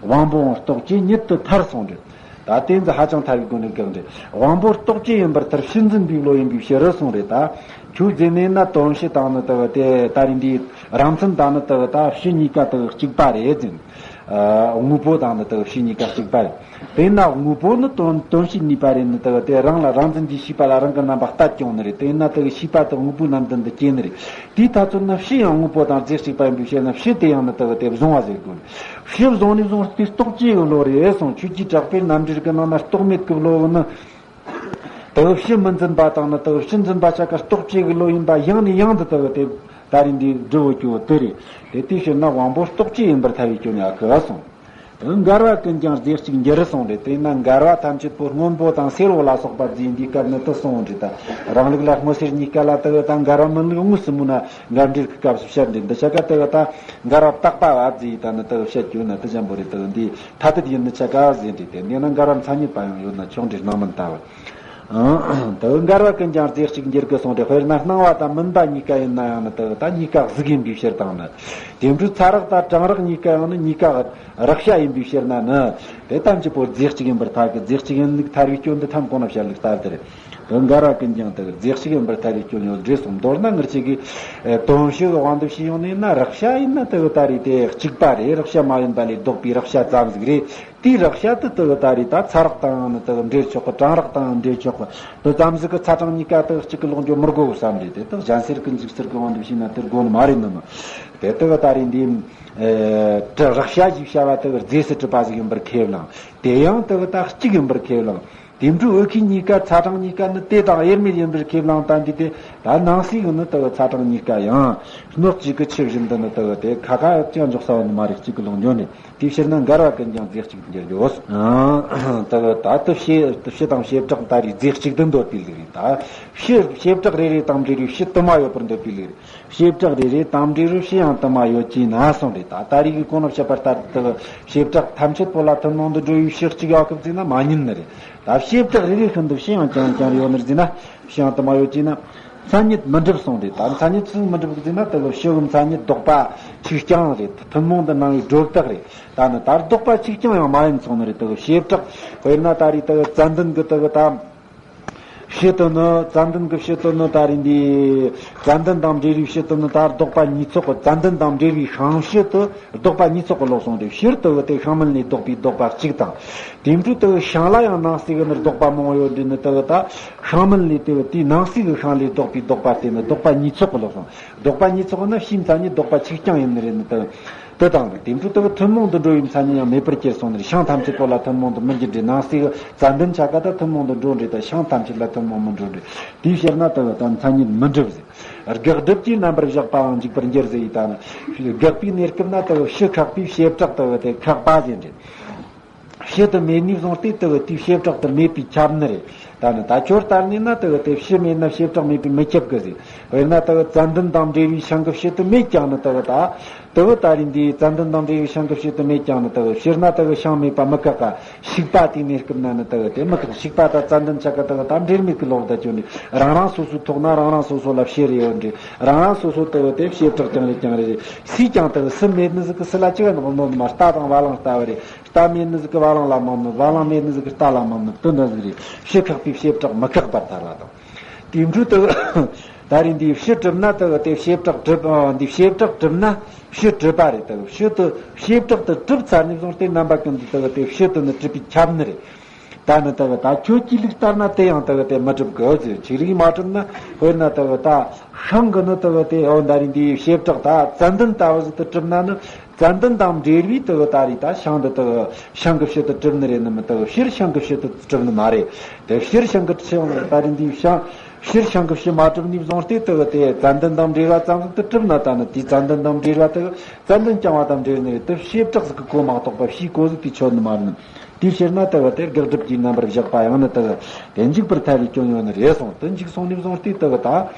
དབང་པོའང་རྟོག་བཅས་ཉིད་དུ་ཐལ་གསུངས་རེད། ད་དེ་ཚོ་ཧ་ཅང་ཐལ་བའི་སྒོ་ནས་དགག་འདྲ། དབང་པོ་རྟོག་བཅས་ཡིན་པར་ཐལ། ཕྱི་འཛིན་པའི་བློ་ཡིན་པའི་ཕྱིར་རོ་གསུངས་རེད། ད་ཁྱོད་ཟེར་ནས་ན་དོན་ཕྱི་དང་ནི་དག་དེ་ད་རིང་འདིའི་རང་མཚན་དང་ནི་དག་ད་ཕྱི་གཉིས་ཀ་དག་གཅིག་པ་རེད་ཟེར། ཨ། དངོས་པོ་དང་ནི་དག་ཕྱི་གཉིས་ཀ་གཅིག་པ་རེད། དེས་ན་དངོས་པོ་ནི་དོན་དོན་ཕྱིའི་ནུས་པ་རེད། ནི་དག་དེ་རང་ལ་རང་འཛིན་གྱི་ཤེས་པ་ལ་རང་གི་རྣམ་པ་གཏད་ཀྱང་ནི་རེད། དེས་ན་དག་ཤེས་པ་དག་དངོས་པོའི་རྣམ་ལྡན་དུ་སྐྱེ་ནི་རེད། དེའི་ཐ་ཚོད་ན་ཕྱི་ཡང་དངོས་པོ་དང་རྫས་གཅིག་པ་ཡིན་པའི་ཕྱིར་ན་ཕྱི་དེ་ཡང་ནི་དག་དེ་བཟུང་བ་ཟེར་དགོས། ཕྱི་བཟུང་ནས་བཟུང་སྟེ་རྟོག་བཅས་ཀྱི་བློ་རེད་གསུངས། ཆོས་ཀྱི་གྲགས་པས་རྣམ་འགྲེལ་གྱི་ནང་ན་རྟོག་མེད་ཀྱི་བློ་ནི། དེ་ཕྱི་མི་འཛིན་པ་དང་ནི་དེ་ཕྱི་འཛིན་པ་ཆ་ཀ་རྟོག་བཅས་ཀྱི་བློ་ཡིན་པ་ཡང་ནས་ཡང་དུ་དེ་དེ་ད་རིང་འདི་འགྲུབ་བོ་ཀྱོ་དེ་རེད། དེ་དེའི་ཕྱིར་ན་དབང་པོ་རྟོག་བཅས་ཡིན་པར་ཐལ་བའི་སྐྱོན་ཡང་གི་གསུངས། འགལ་བ་ཀུན་ཀྱང་རྫས་གཅིག་འགྱུར་གསུངས་རེད། དེས་ན་འགལ་བ་ཐམས་ཅད་པོ་སྔོན་པོ་དང་སེར་བོ་ལ་སོགས་པ་རྫས་འདིའི་སྐབས་ནི་དུ་གསུངས་རེད། ད་རང་ལུགས་ལ་སྔོ་སེར་གཉིས་ཀ་ལ་དེ་ད་འགལ་བ་མི་དམིགས་དངོས་སུ་སྨོས་ན་འགལ་འབྲེལ་གྱི་སྐབས་སུ་བཤད་འདྲ། འདི་ཆ་ཀ་དེ་ད་འགལ་བ་བརྟག་པ་བ་རྫས་ད་ནི་དེ་བཤད་རྒྱུ་ན་དེ་ཅན་པོ་རེད། དེ་འདི་ཐ་དད་ཡིན་ནི་ཆ་ག་ཟེར་འདྲ། དེ་འདི་ན་འགལ་བ་མཚན་ཉིད་པ་ཡང་ཡོད་ན་ཆོག་འདྲ། སྣང་མིན་ལྟ་བུ། དེ་འགལ་བ་ཀུན་ཀྱང་རྫས་གཅིག་འགྱུར་གི་གསུངས་ཏེ། དཔེར་ན་སྣང་བ་དང་མུན་པ་གཉིས་ཀ་ཡིན་ན་ཡང་ནི་དེ་ད་གཉིས་ཀ་གཟུགས་ཡིན་པའི་ཕྱིར་དང་ནི། དེ་འཕྲོས་ཚ་རེག་དང་གྲང་རེག་གཉིས་ཀ་ཡང་ནི་གཉིས་ཀ་རེག་བྱ་ཡིན་པའི་ཕྱིར་ན་ནི། དེ་ཐམས་ཅད་པོ་རྫས་གཅིག་ཡིན་པར་ཐལ་གི། རྫས་གཅིག་ཡིན་ལུགས་ཐལ་བའི་སྐྱོན་འདི་ཐམས་གོང་ན་བཤད་ལུགས་ལྟར་དེ་རེད། དེ་འགལ་བ་ཀུན་ཀྱང་དེ་རྫས་གཅིག་ཡིན་པར་ཐལ་བའི་སྐྱོན་ཡོད་འདྲ་གསུངས། མདོར་ན་ངེད་ཅག་གིས་དོན་ཕྱི་གི་དབང་དུ་བྱས་ཡོང་ནས་ན་རེག་བྱ་ཡིན་ན་དེ་གི་ད་རེས་དེ་གཅིག་པ་རེད། རེག་བྱ་མ་ཡིན་པ་ལས་ལྡོག་པའི་རེག་བྱ་ཙམ་ཟིག་རེད། དེའི་རེག་བྱ་དེ་དེ་གི་ད་རེས་ད་ཚ་རེག་དང་ནི་དེ་གི་འབྲེལ་ཆོག་གི། གྲང་རེག་དང་འབྲེལ་ཆོག་གི། དེ་ཙམ་ཟིག་གི་ཚ་གྲང་གཉིས་ཀ་དེ་གི་གཅིག་གི་ལོག་འགྱོ་མི་དགོས་གི་བསམ་རེད། དེ་དེ་གི་གཞན་སེལ་གི་འཇིག་སེལ་གི་དབང་དུ་བྱས་ན་དེ་དགོས་ནི་མ་རེད་ནི་མ། དེ་དེ་གི་ད་རེས་འདི་ཨེ་དེ་རེག་བྱ་ཞེས་བྱ་བ་དེ་གི་རྫས་སུ་གྲུབ་པ་ཟིག་ཡིན་པར་ཁས་བླངས། དེ་ཡང་དེ་གི་ད་གཅིག་ཡིན་པར་ཁས་བླངས། དེ་འཕྲོས་འོད་ཁུ་གཉིས་ཀ་ཚ་གྲང་གཉིས་ཀ་ནི་དེ་དང་དབྱེར་མེད་ཡིན་པར་ཁས་བླངས། ད་འདི་དེ་ད་ནང་གསེས་ཀྱི་ནི་དེ་གི་ཚ་གྲང་གཉིས་ཀ་ཡང་སྣོད་གཅིག་གི་ཆུ་བཞིན་དུ་ནི་དེ་གི་དེ་ཁ་ཁ་ཅང་འཇོག་ས་བ་ནི་མ་རེད། གཅིག་གི་ལོག་འགྱོ་ནི། དེའི་ཕྱིར་ན་འགལ་བ་ཀུན་ཀྱང་རྫས་གཅིག་ཏུ་འགྱུར་རོ། ཨ། ད་ད་དུ་བྱེ་བྱེ་དང་བྱེ་བྲག་ད་རེས་རྫས་གཅིག་ཏུ་འདོད་པའི་ལུགས་རེད། ད་བྱེ་བྱེ་བྲག་རེ་རེ་དང་འབྲེལ་བའི་བྱེ་དུ་མ་ཡོད་པར་འདོད་པའི་ལུགས་རེད། བྱེ་བྲག་རེ་རེ་དང་འབྲེལ་བའི་བྱེ་ཡང་དུ་མ་ཡོད་ཅེ་ན་གསུངས་རེད། ད་ད་རེས་ཀྱི་གོང་ལ་བཤད་པ་ལྟར་དུ་བྱེ་བྲག་ཐམས་ཅད་པོ་ལ་ཐུན་མོང་དུ་འགྲོ་བའི་བྱེ་གཅིག་ཡོད་གི་ཟེར་ན་མ་ཡིན་ནི་རེད། ད་བྱེ་བྲག་རེ་རེ་ཤིན་ཏུ་བྱེ་ཡང་ཀྱང་ཀྱང་ཡོད་ནི་རེད་ཟེར་ན། བྱེ་ཡང་དུ་མ་ཡོད་ཅེ་ན། མཚན་ཉིད་མི་འགྲུབ་གསུངས་རེད། ད་མཚན་ཉིད་སུ་མི་འགྲུབ་ཟེར་ན། དེ་གི་བྱེ་གི་མཚན་ཉིད་ལྡོག་པ་ཆིག་རྐྱང་རེད། ཐུན་མོང་དུ་སྣང་བའི་སྒྲོ་བཏགས་རེད། ད་ནི་ད་ལྡོག་པ་ཆིག་རྐྱང་ཡང་མ་ཡིན་གསུངས་ནི་རེད། དེ་གི་བྱེ་བྲག་དཔེར་ན་ད་རེས་དེ་གི་ཙན་དན་གི་དེ་གི་ད་བྱེ་དུ་ནི། ཙན་དན་གི་བྱེ་དུ་ནི་ད་རེས་འདི་ཙན་དན་དང་འབྲེལ་བའི་བྱེ་དུ་ནི་ད་ལྡོག་པ་གཉིས་ཚོགས་གི། ཙན་དན་དང་འབྲེལ་བའི་ཤིང་བྱེ་དུ་ལྡོག་པ་གཉིས་ཚོགས་གི་ལོག་གསུངས་རེད། བྱེ་དེ་གི་དེ་ཤིང་མིན་ལས་ལྡོག་པའི་ལྡོག་པ་གཅིག་དང་། དེ་འཕྲོས་དེ་གི་ཤིང་ལ་ཡང་ནང་གསེས་གི་ནི་ལྡོག་པ་མང་བོ་ཡོད་འདྲ་ནི། དེ་གི་ད་ཤིང་མིན་ལས་དེ་གི་དེའི་ནང་གསེས་གི་ཤིང་ལས་ལྡོག་པའི་ལྡོག་པ་སྟེ་ནི་ལྡོག་པ་གཉིས་ཚོགས་གི་ལོག་གསུངས། ལྡོག་པ་གཉིས་ཚོགས་ནི་བྱེའུ་མཚན་ཉིད་ལྡོག་པ་ཆིག་རྐྱང་ཡིན་ནི་རེད་ནི། དེ་དེ་དང་དེ་འཕྲོས་དེ་གི་ཐུན་མོང་དུ་འགྲོ་བའི་མཚན་ཉིད་ཡང་མེད་པར་གྱུར་གསུངས་ནི་རེད། ཤིང་ཐམས་ཅད་པོ་ལ་ཐུན་མོང་དུ་མི་འགྱུར་འདྲ། ནང་གསེས་གི་ཙན་དན་ཆ་ག་ད་ཐུན་མོང་དུ་འགྲོ་འདྲ། ད་ཤིང་ཐམས་ཅད་ལ་ཐུན་མོང་མི་འགྲོ་འདྲ། དེའི་ཕྱིར་ན་དེ་གི་ད་མཚན་ཉིད་མི་འགྲུབ་ཟེར། དགག་སྒྲུབ་ཀྱིས་རྣམ་པར་གཞག་པའང་འཇུག་པར་འགྱུར་ཟེར་ཡི། ད་ནི་དགག་པའི་གནས་སྐབས་ན་དེ་གི་བྱེ་ཁེགས་པའི་བྱེ་བྲག་དེ་གི་དེ་ཁེགས་པ་ཟེར་འདྲ། བྱེ་དུ་མེད་ནས་བཟུང་སྟེ་དེ་གི་དེའི་བྱེ་བྲག་དེ་མེད་པས་ཁྱབ་ནི་རེད། ད་ནི་ད་ཁྱོད་ལྟར་ནས་ན་དེ་གི་དེ་བྱེ་མེད་ན་བྱེ་བྲག་མེད་པས་མི་ཁྱབ་གི་ཟེར། དཔེར་ན་དེ་གི་ཙན་དན་དང་འབྲེལ་བའི་ཤིང་གི་བྱེ་དུ་མེད་ཀྱང་ནི། དེ་གི་ད་དེ་གི་ད་རེས་འདི་ཙན་དན་དང་འབྲེལ་བའི་ཤིང་གི་བྱེ་དུ་མེད་ཀྱང་ནི། དེ་གི་བྱེར་ན་དེ་གི་ཤིང་མེད་པ་མི་ཁེགས་ག། ཞིག་པ་དེའི་གནས་སྐབས་ན་ནི་དེ་གི་དེ་མི་ཁེགས། ཞིག་པ་ད་ཙན་དན་ཆ་ག་དེ་གི་ད་འབྲེལ་མེད་ཀྱི་ལོག་ད་ཁྱོད་ནི། རང་རང་སོ་སོའི་ཐོག་ན་རང་རང་སོ་སོ་ལ་བྱེ་རེ་ཡོད་འདྲ། རང་རང་སོ་སོ་དེ་གི་དེ་བྱེ་བྲག་ཀྱང་རེད་ཀྱང་རེད། སུས་ཀྱང་དེ་གི་སུ་མེད་ནི་ཟིག་གི་སུ་ལ་ཅི་ག་ནོག་ནོ་ནི་མ། རྟ་དང་བ་ལང་ལྟ་བུ་རེད། རྟ་མེད་ནི་ཟིག་གི་བ་ལང་ལ་མ་ནོར། བ་ལང་མེད་ནི་ཟིག་གི་རྟ་ལ་མ་ནོར། དོན་དག་ཟིག་རེད། བྱེ་ཁེགས་པའི་བྱེ་བྲག་མི་ཁེགས་པར་ཐལ་བ་དང་། དེའི་འཕྲོས་དེ་གི་ད་རེས་འདི་བྱེ་གྲུབ་ན་དེ་གི་དེ་བྱེ་བྲག་གྲུབ། ཨ། འདི་བྱེ་བྲག་གྲུབ་ན་བྱེ་གྲུབ་པ་རེད། དེ་གི་བྱེ་དེ་བྱེ་བྲག་དེ་གྲུབ་ཚར་ནས་བཟུང་སྟེ་རྣམ་པ་ཀུན་ཏུ་དེ་གི་དེ་བྱེ་དེ་ནི་གྲུབ་པས་ཁྱབ་ནི་རེད། ད་ནི་དེ་གི་ད་ཁྱོད་ཀྱི་ལུགས་ལྟར་ན་དེ་ཡང་དེ་གི་དེ་མི་གྲུབ་གི་ཟེར། ཆི་རིགས་མ་གྲུབ་ན། དཔེར་ན་དེ་གི་ད་ཤིང་གི་ནི་དེ་གི་དེ། འོ་ད་རེས་འདི་བྱེ་བྲག་ད་ཙན་དན་ལྟ་བུ་ཟིག་ཏུ་གྲུབ་ན་ནི། ཙན་དན་དང་འབྲེལ་བའི་དེ་གི་ད་རེས་ད་ཤིང་འདི་དེ་གི་ཤིང་གི་བྱེ་དེ་གྲུབ་ནི་རེད་ནི་མིན། དེ་གི་བྱེར་ཤིང་གི་བྱེ་དེ་གྲུབ་ནི་མ་རེད། དེ་བྱེར་ཤིང་གི་ཤིང་ད་རེས་འདི་ཤིང་བྱེར་ཤིང་གི་བྱེ་མ་གྲུབ་ནས་བཟུང་སྟེ་དེ་གི་དེ་ཙན་དན་དང་འབྲེལ་བ་ཙམ་ཟིག་ཏུ་གྲུབ་ན། ད་ནི་དེའི་ཙན་དན་དང་འབྲེལ་བ་དེ་གི་ཙན་དན་རྐྱང་བ་དང་འབྲེལ་ནི་རེད། དེ་བྱེ་བྲག་ཟིག་གི་གོ་མ་གཏོགས་པ་བྱེ་གོ་ཟིག་དེ་ཆོད་ནི་མ་རེད་ནི། དེའི་ཕྱིར་ན་དེ་གི་དེ་དགག་སྒྲུབ་ཀྱིས་རྣམ་པར་གཞག་པ་ཡང་ནི་དེ་གི་དེ་འཇུག་པར་ཐལ་བའི་སྐྱོན་ཡོད་ནི་རེད་གསུངས། དེ་འཇུག་སོང་ནས་བཟུང་སྟེ་དེ་གི་ད་ད་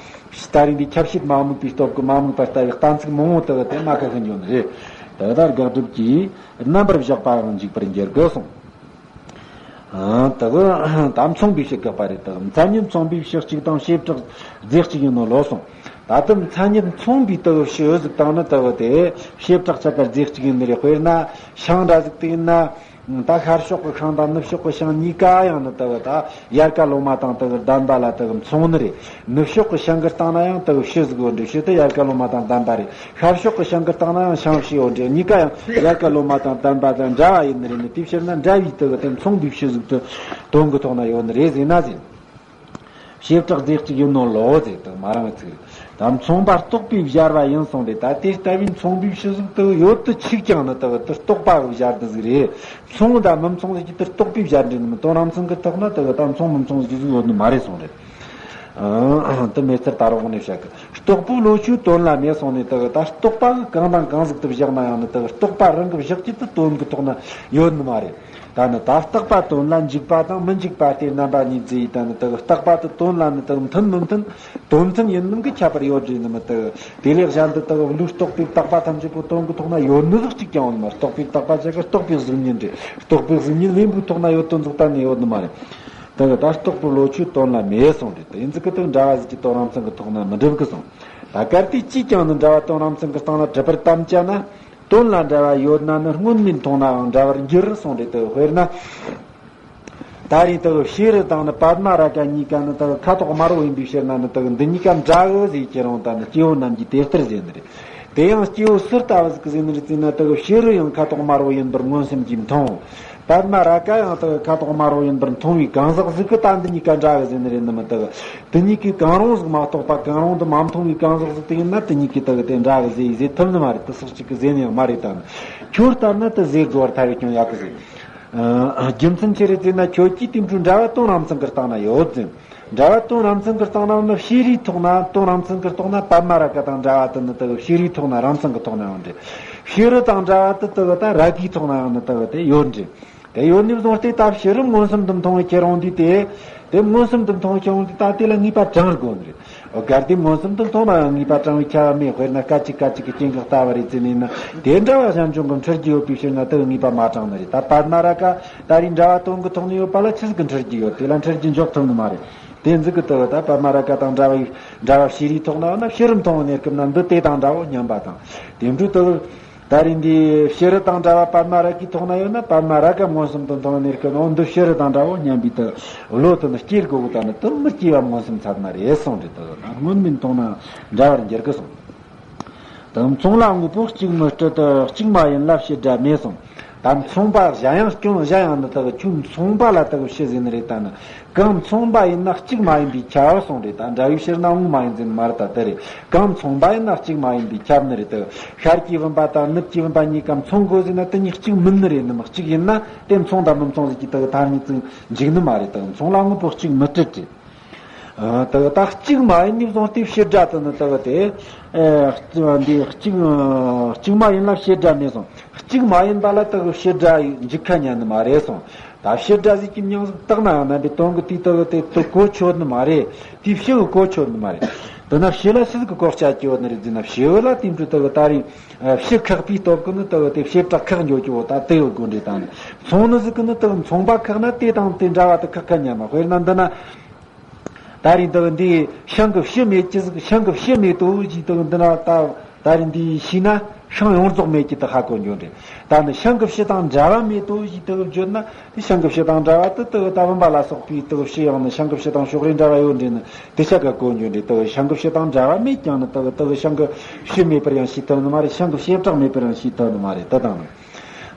རེས་འདི་ཁྱབ་བྱེད་མ་དམིགས་པའི་སྟོབས་ཀྱིས་མ་དམིགས་པར་ལྟ་བའི་གཏན་ཚིགས་མང་བོ་དེ་གི་དེ་མ་ཁ་ཁ་འགྱོ་ནི་རེད། དེ་གི་ད་དགག་སྒྲུབ་ཀྱིས་རྣམ་པར་གཞག་པའང་འཇུག་པར་འགྱུར་གི་གསུངས། ཨ། དེ་གི་ད་མཚུངས་པའི་བྱེ་བྲག་པ་རེད། དེ་གི་མཚན་ཉིད་མཚུངས་པའི་བྱེ་གཅིག་དང་བྱེ་བྲག་རྫས་གཅིག་ཡིན་ནོ་ལོ་གསུངས། ད་དེ་མཚན་ཉིད་མཚུངས་པའི་དེ་གི་བྱེ་ཟིག་དང་ནི་དེ་གི་དེ་བྱེ་བྲག་ཆ་ག་རྫས་གཅིག་ཡིན་ནི་རེད། དཔེར་ན་ཤིང་འདྲ་ཟིག་དེ་ཡིན་ན། ད་ཤར་ཕྱོགས་ཀྱི་ཤིང་དང་ནུབ་ཕྱོགས་ཀྱི་ཤིང་གཉིས་ཀ་ཡང་ནི་དེ་གི་ད་ཡལ་ག་ལོ་མ་དང་དེ་གི་ལྡན་པ་ལ་དེ་གི་མཚུངས་ནི་རེད། ནུབ་ཕྱོགས་ཀྱི་ཤིང་གི་སྟེང་ན་ཡང་དེ་གི་བྱེ་ཟིག་ཡོད་འདྲ། བྱེ་དེ་ཡལ་ག་ལོ་མ་དང་ལྡན་པ་རེད། ཤར་ཕྱོགས་ཀྱི་ཤིང་གི་སྟེང་ན་ཡང་ཤིང་བྱེ་ཡོད་འདྲ། གཉིས་ཀ་ཡང་ཡལ་ག་ལོ་མ་དང་ལྡན་པ་དང་འདྲ་བ་ཡིན་ནི་རེད་ནི། དེའི་ཕྱིར་ན་འདྲ་བའི་དེ་གི་དེ་མཚུངས་པའི་བྱེ་ཟིག་དེ་དོན་གྱི་ཐོག་ན་ཡོད་ནི་རེད་ཟེར་ན་ཟེར། བྱེ་བྲག་རྫས་གཅིག་ཡིན་ནོ་ལོ་ཟེར། དེ་མ་རང་གི་ཚིག་རེད། ད་མཚུངས་པ་རྟོགས་པས་སྦྱར་བ་ཡིན་གསུངས་ཏེ། ད་དེ་ལྟ་བུའི་མཚུངས་པའི་བྱེ་ཟིག་དེ་ཡོད་དུ་ཆུག་ཀྱང་ནི་དེ་གི་དེ་རྟོག་པ་གི་སྦྱར་དུ་ཟིག་རེད། མཚུངས་དང་མི་མཚུངས་ཟིག་གི་དེ་རྟོག་པས་སྦྱར་འདྲ་ནི་མིན། དོན་རང་མཚན་གི་ཐོག་ན་དེ་གི་ད་མཚུངས་མི་མཚུངས་ཟིག་ཟིག་ཡོད་ནི་མ་རེད་གསུངས་རེད། ཨ། དེ་མེད་ཚུལ་ད་རུང་ནས་བཤད་གི། རྟོག་པའི་བློ་ཆོས་དོན་ལ་མེད་གསུངས་ནས། དེ་གི་ད་རྟོག་པ་གི་གང་དང་གང་ཟིག་ཏུ་བཞག་ན་ཡང་ནི་དེ་གི་རྟོག་པ་རང་གི་བཞག་རྒྱུ་དེ་དོན་གི་ཐོག་ན་ཡོད་ནི་མ་རེད། ད་ནི་ད་རྟག་པ་དོན་ལ་འཇུག་པ་དང་མི་འཇུག་པ་སྟེ་རྣམ་པ་གཉིས་བརྩི་ཡི། ད་ནི་དེ་གི་རྟག་པ་དེ་དོན་ལ་ནི་དེ་གི་མཐུན་མི་མཐུན། དོན་མཐུན་ཡིན་མིན་གྱི་ཁྱད་པར་ཡོད་རེད་ནི་མིན། དེ་གི་དེ་ལས་གཞན་དུ་དེ་གི་བློས་རྟོག་པའི་རྟག་པ་ཐམས་ཅད་པོ་དོན་གྱི་ཐོག་ན་ཡོད་ནི་ཟིག་གཅིག་ཀྱང་ཡོད་ནི་མ་རེད། རྟོག་པའི་རྟག་པ་ཆ་ག་རྟོག་པའི་གཟུགས་བརྙན་རེད། རྟོག་པའི་གཟུགས་བརྙན་ལྷུན་པོའི་ཐོག་ན་ཡོད་དོ་ཟིག་གཏན་ནས་ཡོད་ནི་མ་རེད། དེ་གི་ད་རྟོག་པའི་བློ་ཆོས་དོན་ལ་མེད་གསུངས་རེད། དེ་ཡིན་ཙི་གི་དེ་འདྲ་བ་ཟིག་གི་དོན་རང་མཚན་གི་ཐོག་ན་མི་འགྲུབ་གི་གསུངས། ད་གལ་ཏེ་ཅིས་ཀྱང་ནི་འདྲ་བ་དོན་རང་མཚན་གི་སྟེང་ན་གྲུབ་པར་དམ་བཅའ་ན། དོན་ལ་འདྲ་བ་ཡོད་ན་ནི་སྔོན་མེད་མཐོང་ནའང་འདྲ་བར་འགྱུར་གསུངས་རེད། དེ་དཔེར་ན། ད་རེས་དེ་བྱེ་རུ་དང་ནི་པདྨ་རཱ་ག་གཉིས་ཀ་ནི་དེ་ཁ་དོག་དམར་བོ་ཡིན་པའི་ཕྱིར་ན་ནི་དེ་འདི་གཉིས་ཀ་འདྲ་གི་ཟེར་གྱི་རུང་། ད་ནི་སྐྱེ་བོ་རྣམས་ཀྱིས་དེ་ལྟར་ཟེར་ནི་རེད། དེ་ཡང་སྐྱེ་བོ་སུ་ལྟ་བུ་ཟིག་གིས་ཟེར་ནི་རེད་ཟེར་ན། དེ་བྱེ་རུ་ཡང་ཁ་དོག་དམར་བོ་ཡིན་པར་མངོན་སུམ་གྱིས་མཐོང་། པདྨ་རཱ་ག་ཡང་དེ་ཁ་དོག་དམར་བོ་ཡིན་པར་མཐོང་བའི་གང་ཟག་ཟིག་གིས་ད་འདི་གཉིས་ཀ་འདྲ་གི་ཟེར་ནི་རེད་ནི་མིན། དེ་དེ་གཉིས་ཀའི་གང་རུང་ཟིག་མ་གཏོགས་པ་གང་རུང་དུ་མ་མཐོང་བའི་གང་ཟག་ཟིག་དེ་ཡིན་ན་དེ་གཉིས་ཀས་དེ་གི་དེ་འདྲ་གི་ཟེར་ཡི་ཟེར་ཐུབ་ནི་མ་རེད། དེ་སོགས་གཅིག་གིས་ཟེར་ནི་ཡང་མ་རེད། ད་ནི་ཁྱོད་ལྟར་ན་དེ་ཟེར་དགོས་པར་ཐལ་བའི་སྐྱོན་ཡོད་གི་ཟེར། ཨ། རྒྱུ་མཚན་ཅི་རེད་ཟེར་ན། ཁྱོད་ཀྱིས་དེ་འཕྲོས་འདྲ་བ་དོན་རང་མཚན་གྱི་སྟེང་ན་ཡོད་ཟེར། འདྲ་བ་དོན་རང་མཚན་གྱི་སྟེང་ན་ནི་བྱེ་རིའི་ཐོག་ན་དོན་རང་མཚན་གྱི་ཐོག་ན་པདྨ་རཱ་ག་དང་འདྲ་བ་དེ་ནི་དེ་བྱེ་རིའི་ཐོག་ན་རང་མཚན་གྱི་ཐོག་ན་ཡང་འདྲ། བྱེ་རུ་དང་འདྲ་བ་དེ་དེ་ད་རཱ་གའི་ཐོག་ན་ཡང་ནི་དེ་དེ་ཡོད་འདྲ། དེ་ཡོད་ནས་བཟུང་སྟེ་ད་བྱེ་རུ་མངོན་སུམ་དུ་མཐོང་བའི་ཁྱེད་རང་འདི་དེ། དེ་མངོན་སུམ་དུ་མཐོང་བའི་ཁྱེད་རང་འདི་ད་དེ་ལ་ངེས་པ་དྲངས་དགོས་ནི་རེད། འོ་གལ་ཏེ་མངོན་སུམ་དུ་མཐོང་ན་ཡང་ངེས་པ་དྲངས་པའི་ཁྱབ་པ་མེད། དཔེར་ན་སྐད་ཅིག་སྐད་ཅིག་གི་སྐྱེ་འགག་ལྟ་བུ་རེད་ཟེར་ནས་ན་དེ་འདྲ་བ་གཞན་བྱུང་གི་འཁྲུལ་རྒྱུ་ཡོད་པའི་ཕྱིར་ན་དེ་ངེས་པ་མ་དྲངས་ནི་རེད། ད་པདྨ་རཱ་ག་ད་རེས་འདྲ་བ་དོན་གྱི་ཐོག་ནས་ཡོད་པ་ལ་ཆི་ཟིག་གི་འཁྲུལ་རྒྱུ་ཡོད། དེ་ལ་འཁྲུལ་རྒྱུ་འཇོག་ཐུབ་ནི་མ་རེད། དེ་ཟིག་གི་དེ་ད་པདྨ་རཱ་ག་དང་འདྲ་བའི་འདྲ་བ་བྱེ་རིའི་ཐོག་ན་ཡོད་ན་བྱེ་རུ་མཐོང་བའི་གནས་སྐབས་ན་འདི་དེ་དང་འདྲ་བོ་སྙམ་པ་དང་། དེ་འདྲའི་དེ། ད་རེས་འདི་བྱེ་རུ་དང་འདྲ་བ་པདྨ་རཱ་གའི་ཐོག་ན་ཡོད་ན་པདྨ་རཱ་ག་མངོན་སུམ་དུ་མཐོང་ནས་ཀྱི་ནང་འདི་བྱེ་རུ་དང་འདྲ་བོ་སྙམ་པའི་དུ་བློ་དུ་ནི་སྐྱེ་དགོས་གི། ད་ནི་དུ་མི་སྐྱེ་བ་མངོན་སུམ་ཚར་ན་རེད་གསུངས་རེད། དུ་ན་སྔོན་མིན་མཐོང་ན་འདྲ་བར་འགྱུར་གི་གསུངས། དུ་མཚུངས་ལ་དངོས་པོ་གཅིག་མི་སྲིད་དུ་གཅིག་མ་ཡིན་ལ་བྱེད་སྒྲ་མེད་གསུངས། ད་མཚུངས་པ་གཞན་ཡང་སྐྱོན་གཞན་ཡང་ནི་དུ་ཁྱོད་མཚུངས་པ་ལ་དུ་བྱེད་ཟེར་ནི་རེད། ད་ནི། གང་མཚུངས་པ་ཡིན་ན་གཅིག་མ་ཡིན་པས་ཁྱབ་གསུངས་རེད། ད་འདྲ་བའི་ཕྱིར་ན་དངོས་མ་ཡིན་ཟེར་ནི་མ་རེད། ད་དེ་རེད། གང་མཚུངས་པ་ཡིན་ན་གཅིག་མ་ཡིན་པས་ཁྱབ་ནི་རེད། ད་ཤར་གྱི་བུམ་པ་དང་ནུབ་ཀྱི་བུམ་པ་གཉིས་ཀ་མཚུངས་དགོས་ཟེར་ན་དེ་གཉིས་གཅིག་མིན་ནི་རེད། ནི་མ་གཅིག་ཡིན་ན་དེ་མཚུངས་དང་མི་མཚུངས་ཟེར་གྱི་ད་ཐ་སྙད་ཅིག་འཇུག་ནི་མ་རེད། ད་མཚུངས་ལ་དངོས་པོ་གཅིག་མི་སྲིད་དེ། ད་ད་གཅིག་མ་ཡིན་ནས་བཟུང་སྟེ་བྱེད་སྒྲ་དེ་ནི་ད་དེ། འདི་གཅིག་གཅིག་མ་ཡིན་ལ་བྱེད་སྒྲ་མེད་གསུངས། གཅིག་མ་ཡིན་པ་ལ་དག་བྱེད་སྒྲ་འཇུག་ཁ་ཉན་ནི་མ་རེད་གསུངས། ད་བྱེད་སྒྲ་ཟིག་གི་མྱིང་ཟིག་བཏགས་ན་ཡང་རྣམ་པའི་དོན་གྱི་དུས་དག་དེ་དུ་གོ་ཆོད་ནི་མ་རེད། དེའི་བྱེད་གི་གོ་ཆོད་ནི་མ་རེད། དེ་ན་བྱེད་ལ་ཆི་ཟིག་གི་གོ་བྱ་སྐྱེ་བོ་ནི་རེད་ཟེར་ན། བྱེད་བོ་ལ་དེ་འདྲ་དག་ད་རེས་བྱེད་ཁག་པའི་སྟོབས་ཀྱིས་ནི་དག་དེ་བྱེ་བྲག་ཁག་འགྱོ་རྒྱུ་བོ་ད་དེ་ཡོད་དགོས་འདྲ། ད་ནི་མཚུངས་ནི་ཟིག་གི་ནི་དག་མཚུངས་པ་ཁག་ན་དེ་དང་དེ་འདྲ་བ་དུ་ཁག་ཁ་ཉན་མ། དཔེར་ན་འདི་ན། ད་རེས་འདི་འདི་ཤིང་གི་ཕྱེ་མེད་ཀྱི་ཟིག་ཤིང་གི་ཕྱེ་མེད་དོ་ཞེས་དང་འདི་ན་ད་ད་རེས་འདི་ཤེས་ན་ཤིང་ཡོངས་རྫོགས་མེད་ཀྱི་དུ་ཧ་གོ་འགྱོ་འདྲེ། ད་ནི་ཤིང་གི་ཕྱེ་དང་འདྲ་བ་མེད་དོ་ཞེས་དུ་བརྗོད་ན་དེ་ཤིང་གི་ཕྱེ་དང་འདྲ་བ་དུ་དུ་ད་བུམ་པ་ལ་སོགས་པའི་དུ་ཕྱེ་ཡང་ནི་ཤིང་གི་ཕྱེ་དང་ཕྱོགས་རེ་འདྲ་བ་ཡོད་འདྲེ་ནི་དེ་ཆ་ག་གོ་འགྱོ་འདྲེ། དུ་ཤིང་གི་ཕྱེ་དང་འདྲ་བ་མེད་ཀྱང་ནི་དུ་དུ་ཤིང་གི་ཕྱེ་མེད་པར་ཡང་ཤེས་ཐུབ་ནི་མ་རེད། ཤིང་གི་ཕྱེ་བྲག་མེད་པར་ཡང་ཤེས་ཐུབ་ནི་མ་རེད། དུ་དང་ནི།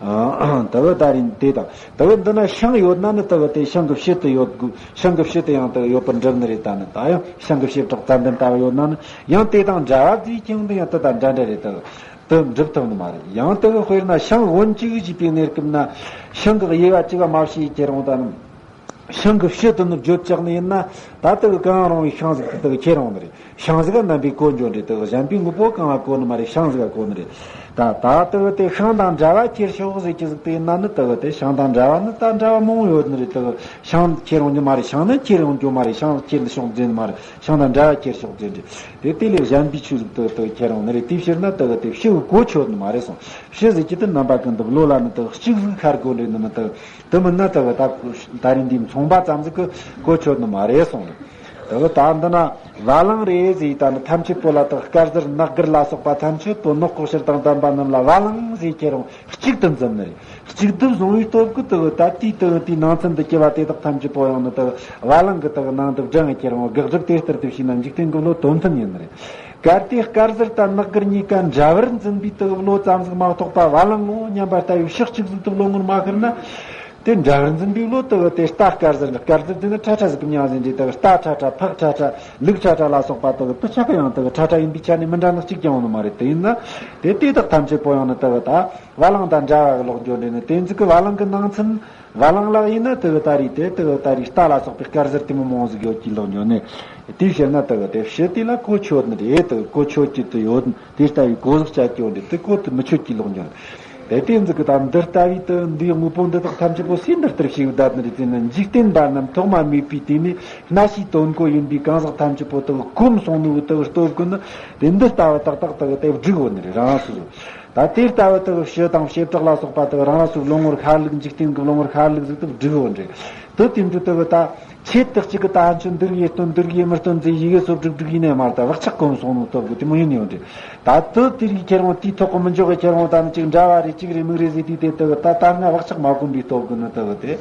ཨ། ད་བུ་ད་རིང་དེ་དང་ད་བུ་འདི་ན་ཤིང་ཡོད་ན་ནི་ད་བུ་དེ་ཤིང་གི་ཕྱེ་དུ་ཡོད་དགོས། ཤིང་གི་ཕྱེ་དུ་ཡང་ད་ཡོད་པར་འགྲུབ་ནི་རེད། ད་ནི་ད་ཡང་ཤིང་གི་ཕྱེ་བྲག་ཙན་དན་ལྟ་བུ་ཡོད་ན་ནི་ཡང་དེ་དང་འདྲ་བ་དེའི་ཁྱེད་འདི་ཡང་དེ་དང་འདྲ་འདྲ་རེད། ད་བུ་དུ་འགྲུབ་ཐུབ་ནི་མ་རེད། ཡང་ད་བུ་དཔེར་ན་ཤིང་བོན་གཅིག་བཞེས་པའི་གནས་སྐབས་ན་ཤིང་གི་དབྱེ་བ་གཅིག་མ་ཕྱེ་ཁྱེད་རང་ད་ནི། ཤིང་གི་ཕྱེ་དུ་ནི་བརྗོད་བཅག་ནི་ཡིན་ན་ད་ལྟ་གི་གང་རུང་བའི་ཤིང་ཟིག་དེ་དག་ཁྱེད་རང་ནི་རེད། ཤིང་ཟིག་རྣམ་པའི་གོ་འགྱོ་འདྲེ། དེ་གཞན་པའི་དངོས་པོ་གང་ལ་གོ་ནི་མ་རེད། ཤིང་ཟིག་ག་གོ་ནི་རེད། ད་ད་དེ་དེ་ཤིང་དང་འདྲ་བ་ཁྱེར་ཤོག་ཟེར་གྱི་ཟིག་དེ་ཡིན་ན་ནི་དེ་དེ་ཤིང་དང་འདྲ་བ་ནི་ད་འདྲ་བ་མང་ཡོད་ནི་རེད། དེ་ཤིང་ཁྱེར་ཡོང་རྒྱུ་མ་རེད། ཤིང་ནི་ཁྱེར་ཡོང་རྒྱུ་མ་རེད། ཤིང་ཁྱེར་ཤོག་ཟེར་ནི་མ་རེད། ཤིང་དང་འདྲ་བ་ཁྱེར་ཤོག་ཟེར་འདྲེ། དེ་དེ་ལས་གཞན་པའི་ཆོས་ཟིག་དེ་དེ་ཁྱེར་ཡོང་ནི་རེད། དེའི་ཕྱིར་ན་དེ་དེ་ཕྱེ་གི་གོ་ཆོད་ནི་མ་རེད་གསུངས། ཕྱེ་ཟེར་གྱི་དེ་རྣམ་པ་ཀུན་ཏུ་བློ་ལ་ནི་དེ་གཅིག་ཟིག་ཤར་དགོས་འདྲེ་ནི་མི་དེ། དེ་མིན་ན་ད་གི་ད་ད་རིང་འདིའི་མཚུངས་པ་ཙམ་ཟིག་གི་གོ་ཆོད་ནི་མ་རེད་གསུངས་ནས། ད་གི་ད་འདི་ན་བ་ལང་རེད་ཟེར། ད་ནི་ཐམས་ཅད་པོ་ལ་ད་དཀར་ཟར་ནག་དཀར་ལ་སོགས་པ་ཐམས་ཅད་པོ་ནག་ཁོག་ཕྱིར་དང་ལྡན་པ་རྣམས་ལ་བ་ལང་ཟེར་ཁྱེར་རུང་གཅིག་ཏུ་འཛིན་ནི་རེད། གཅིག་ཏུ་བཟུང་བའི་སྟོབས་ཀྱིས་ད་གི་ད་དེའི་ད་གི་དེའི་ནང་ཚན་དུ་སྐྱེ་བ་དེ་དག་ཐམས་ཅད་པོ་ཡང་ནི་ད་གི་བ་ལང་གི་ད་གི་ནང་དུ་བསྒྲེང་ངེ་ཁྱེར་རུང་དགག་སྒྲུབ་དེ་ལྟར་དུ་བྱས་ན་འཇིག་རྟེན་གྱི་བློ་དོན་མཐུན་ཡིན་ནི་རེད། གལ་ཏེ་དཀར་ཟར་དང་ནག་དཀར་གཉིས་ཀ་འདྲ་བར་འཛིན་པའི་དུ་བློ་ཙམ་ཟིག་མ་གཏོགས་པ་བ་ལང་ངོ་སྙམ་པ་ལྟ་བུའི་ཕྱོགས་གཅིག་ཟིག་ཏུ་བློ་ངོར་མ་ཤར་ན། དེ་འདྲ་བར་འཛིན་པའི་བློ་དུ་དེ་རྟ་དཀར་ཟར་དཀར་ཟར་དེ་ནི་ཁྲ་ཁྲ་ཟིག་གི་མྱིང་ཟིག་འདྲེ། དུ་རྟ་ཁྲ་ཁྲ་ཕག་ཁྲ་ཁྲ་ལུག་ཁྲ་ཁྲ་ལ་སོགས་པ་དུ་དུ་ཆ་ག་ཡང་དུ་ཁྲ་ཁྲ་ཡིན་པའི་ཆ་ནས་མི་འདྲ་ནི་གཅིག་ཀྱང་ཡོང་ནི་མ་རེད། དེ་ཡིན་ན་དེ་དེ་དག་ཐམས་ཅད་པོ་ཡང་ནི་དུ་ད་བ་ལང་དང་འདྲ་བ་གི་ལོག་འགྱོ་འདྲེ་ནི་དེ་ཟིག་གི་བ་ལང་གི་ནང་ཚན། བ་ལང་ལག་ཡིན་ན་དེ་གི་ད་རེས་དེ་དེ་གི་ད་རེས་རྟ་ལ་སོགས་པའི་དཀར་ཟར་དེ་མོ་མང་ཟིག་ཡོད་ཀྱི་ལོག་འགྱོ་ནས། དེའི་ཕྱིར་ན་དེ་གི་དེ་ཕྱེ་དེ་ལ་གོ་ཆོད་ནི་རེད། དེ་གི་གོ་ཆོད་ཀྱི་དུ་ཡོད། དེ་ལྟ་བུའི་གོ་ཟིག་བྱ་ཀྱི་ཡོད་འདི་དེ་གོ་དུ་མི་ཆོད་ཀྱི་ལོག་འགྱོ་ནས། དེ་དེ་ཟིག་གི་ད་འདི་ལྟ་བུའི་དུ་འདིའི་དངོས་པོ་འདི་དག་ཐམས་ཅད་པོ་སུས་འདི་ལྟར་ཕྱེ་བའི་བསྡད་ནི་རེད་ཟེར་ན། འཇིག་རྟེན་པ་རྣམས་ཐོག་མ་མེད་པའི་དུས་ནས་སྣ་ཞིག་དོན་གོ་ཡིན་པའི་གང་ཟག་ཐམས་ཅད་པོ་དེ་གི་གོམས་སོང་ནི་བུ་དེ་གི་སྟོབས་ཀྱིས་ནི་དེ་འདི་ལྟ་བུ་ཏག་ཏག་དེ་གི་དེ་བསྒྲིགས་ཡོད་ནི་རེད། རང་སོ་སོ། ད་དེ་ལྟ་བུ་དག་ཕྱེ་དང་ཕྱེ་བྲག་ལ་སོགས་པ་དག་རང་རང་སོར་བློ་ངོར་ཤར་ལུགས། འཇིག་རྟེན་གྱི་བློ་ངོར་ཤར་ལུགས་ཟིག་དག་བསྒྲིགས་ཡོད་འདྲེ། དེ་དེ་འདྲ་དག་ད་ཆེད་དུ་གཅིག་གི་ད་ཧན་ཆོད་འདི་རིགས་ཡེ་སྟོན་འདི་རིགས་ཡེ་མི་སྟོན་ཟེར་ཡི་གེ་སོར་བསྒྲིགས་བསྒྲིགས་ཡིན་ནས་མ་རེད། ད་བག་ཆགས་གོམས་སོང་ནོ་སྟོབས་ཀྱིས་དེ་མོ་ཡིན་ཡོད་འདྲེ། ད་དེ་དེ་རིགས་ཁྱེར་འོང་དེའི་ཐོག་གི་མི་འཇོག་གི་ཁྱེར་འོང་ད་ནི་གཅིག་འདྲ་བ་རེད། གཅིག་རེད། མིག་རེད་ཟེར་དུས་དེ་དག་ད་ད་སྔ་བག་ཆགས་མ་གོམས་པའི་སྟོབས་ཀྱིས་ནི་དག་དེ།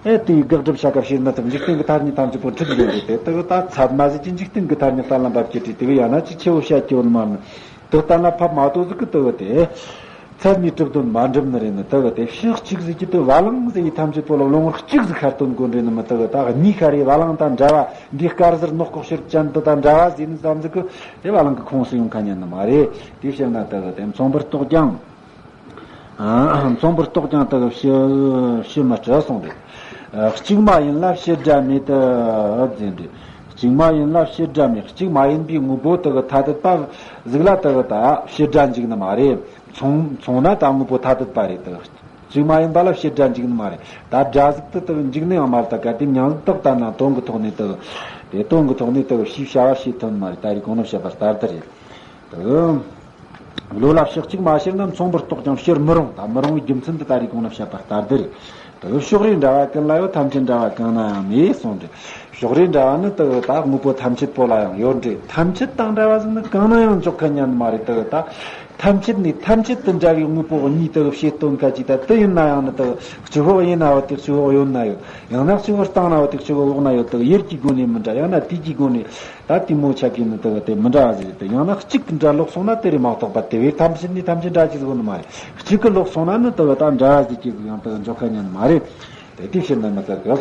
ཨེ་དེའི་དགག་སྒྲུབ་བྱ་དགའ་བྱེད་ན་ཐུབ། འཇིག་རྟེན་གྱི་ཐ་སྙད་ཐམས་ཅད་པོ་འཁྲུལ་ཡོད་རེད། དེ་གི་ད་ཚད་མ་ཟིག་གི་འཇིག་རྟེན་གྱི་ཐ་སྙད་གཏན་ལ་འབབ་ཀྱི་དྲིས་དེ་གི་ཡང་ན་ཅིག་ཆེ་བོ་བཤད་ཀྱི་ཡོད་མ་ནི། དེ་གཏན་ལ་ཕབ་མ་ཐུབ་ཟིག་གི་དེ་གི་དེ། ཚད་མའི་གྲུབ་དོན་མ་འགྲུབ་ནི་རེད་ནི། དེ་གི་དེ་ཕྱོགས་གཅིག་ཟིག་གི་དེ་བ་ལང་ཟེར་ཡི་ཐམས་ཅད་པོ་ལ་བློ་ངོར་གཅིག་ཟིག་ཤར་སྟོན་དགོས་རེད་ནི་མི། དེ་གི་ད་གཉིས་ཤར་ཡི་བ་ལང་དང་འདྲ་བ་འདི་དཀར་ཟར་ནག་ཁོག་ཕྱིར་ཅན་དུ་དང་འདྲ་བ་ཟེར་ནི་ཙམ་ཟིག་གི་དེ་བ་ལང་གི་ཁོངས་སུ་ཡོང་ཁ་ཉན་ནི་མ་རེད། དེ་ཕྱིར་ན་དེ་གི་དེ་མཚུངས་པར་རྟོགས་ཀྱང་། མཚུངས་པར་རྟོགས་ཀྱང་དག་ཕྱེ་ཕྱེ་མི་སྲིད་གསུངས་རེད། གཅིག་མ་ཡིན་ལ་ཕྱིར་དགྲ་མེད་དུ་ཟེར་འདི། གཅིག་མ་ཡིན་ལ་ཕྱིར་དགྲ་མེད། གཅིག་མ་ཡིན་པའི་དངོས་པོ་དག་ཐ་དད་པ་ཟིག་ལ་དག་ད་ཕྱིར་དགྲ་འཇིག་ནི་མ་རེད། མཚུངས་མཚུངས་ན་ད་དངོས་པོ་ཐ་དད་པ་རེད་དག་གཅིག་མ་ཡིན་པ་ལ་ཕྱིར་དགྲ་འཇིག་ནི་མ་རེད། ད་དགྲ་ཟིག་ཏུ་དག་འཇིག་ནི་ཡང་མ་རེད། ད་གལ་ཏེ་མྱང་ཟིག་དག་ལྟ་ན་དོན་གྱི་ཐོག་ནས་དག་དེ་དོན་གྱི་ཐོག་ནས་དག་ཕྱིའི་བྱ་བ་བྱེད་ཐུབ་ནི་མ་རེད། ད་རེས་གོང་ན་བཤད་པ་ལྟར་དུ་རེད། དག་བློ་ལ་ཕྱོགས་གཅིག་མ་ཕྱིར་ན་མཚུངས་པར་རྟོགས་ཀྱང་ཕྱིར་མི་རུང་། ད་མི་རུང་བའི་རྒྱུ་མཚན་དེ་ད་རེས་གོང་ན་བཤད་པ་ལྟར་དུ་རེད། དག་ཕྱོགས་རེས་འདྲ་བ་ཀུན་ལ་ཡོད། ཐམས་ཅད་འདྲ་བ་གང་ན་ཡང་མེད་གསུངས་ཏེ། ཕྱོགས་རེས་འདྲ་བ་ནི་དག་ད་དངོས་པོ་ཐམས་ཅད་པོ་ལ་ཡང་ཡོད་འདྲ། ཐམས་ཅད་དང་འདྲ་བ་ཟིག་ནི་གང་ན་ཡང་འཇོག་མཁན་ཉན་མ་རེད། དག་ད་ཐམས་ཅད་ནས་ཐམས་ཅད་དུ་འདྲ་བའི་དངོས་པོ་གཉིས་དག་བྱེད་སྟོན་མཁན་ཅིག་ད་དེ་ཡིན་ན་ཡང་ནི་དག་སྤྱི་བོ་ཡིན་ན་ཡོད་དེ་སྤྱི་བོ་ཡོད་ན་ཡོད། ཡང་ན་སྤྱི་བོ་སྟེང་ན་ཡོད་དེ་སྤྱི་བོ་འོག་ན་ཡོད། དག་ཡུལ་གྱི་སྒོ་ནས་མི་འདྲ། ཡང་ན་དུས་ཀྱི་སྒོ་ནས། ད་དེ་མོ་ཆ་གི་ནི་དག་དེ་མི་འདྲ་བ་ཟིག་རེད། དེ་ཡང་ན་གཅིག་གི་འདྲ་ལོག་སོང་ན་དེ་རེད་མ་གཏོགས་པ་དེ་བས་ཐམས་ཅད་ནི་ཐམས་ཅད་འདྲ་ཅིག་ཟིག་ནི་མ་རེད། གཅིག་གི་ལོག་སོང་ན་ནི་དག་ད་འདྲ་བ་ཟིག་ཅིག་ཟིག་ཡང་དག་འཇོག་མཁན་ཉན་མ་རེད། དེ་དེ་ཕྱིར་ན་མི་ཚད་གི།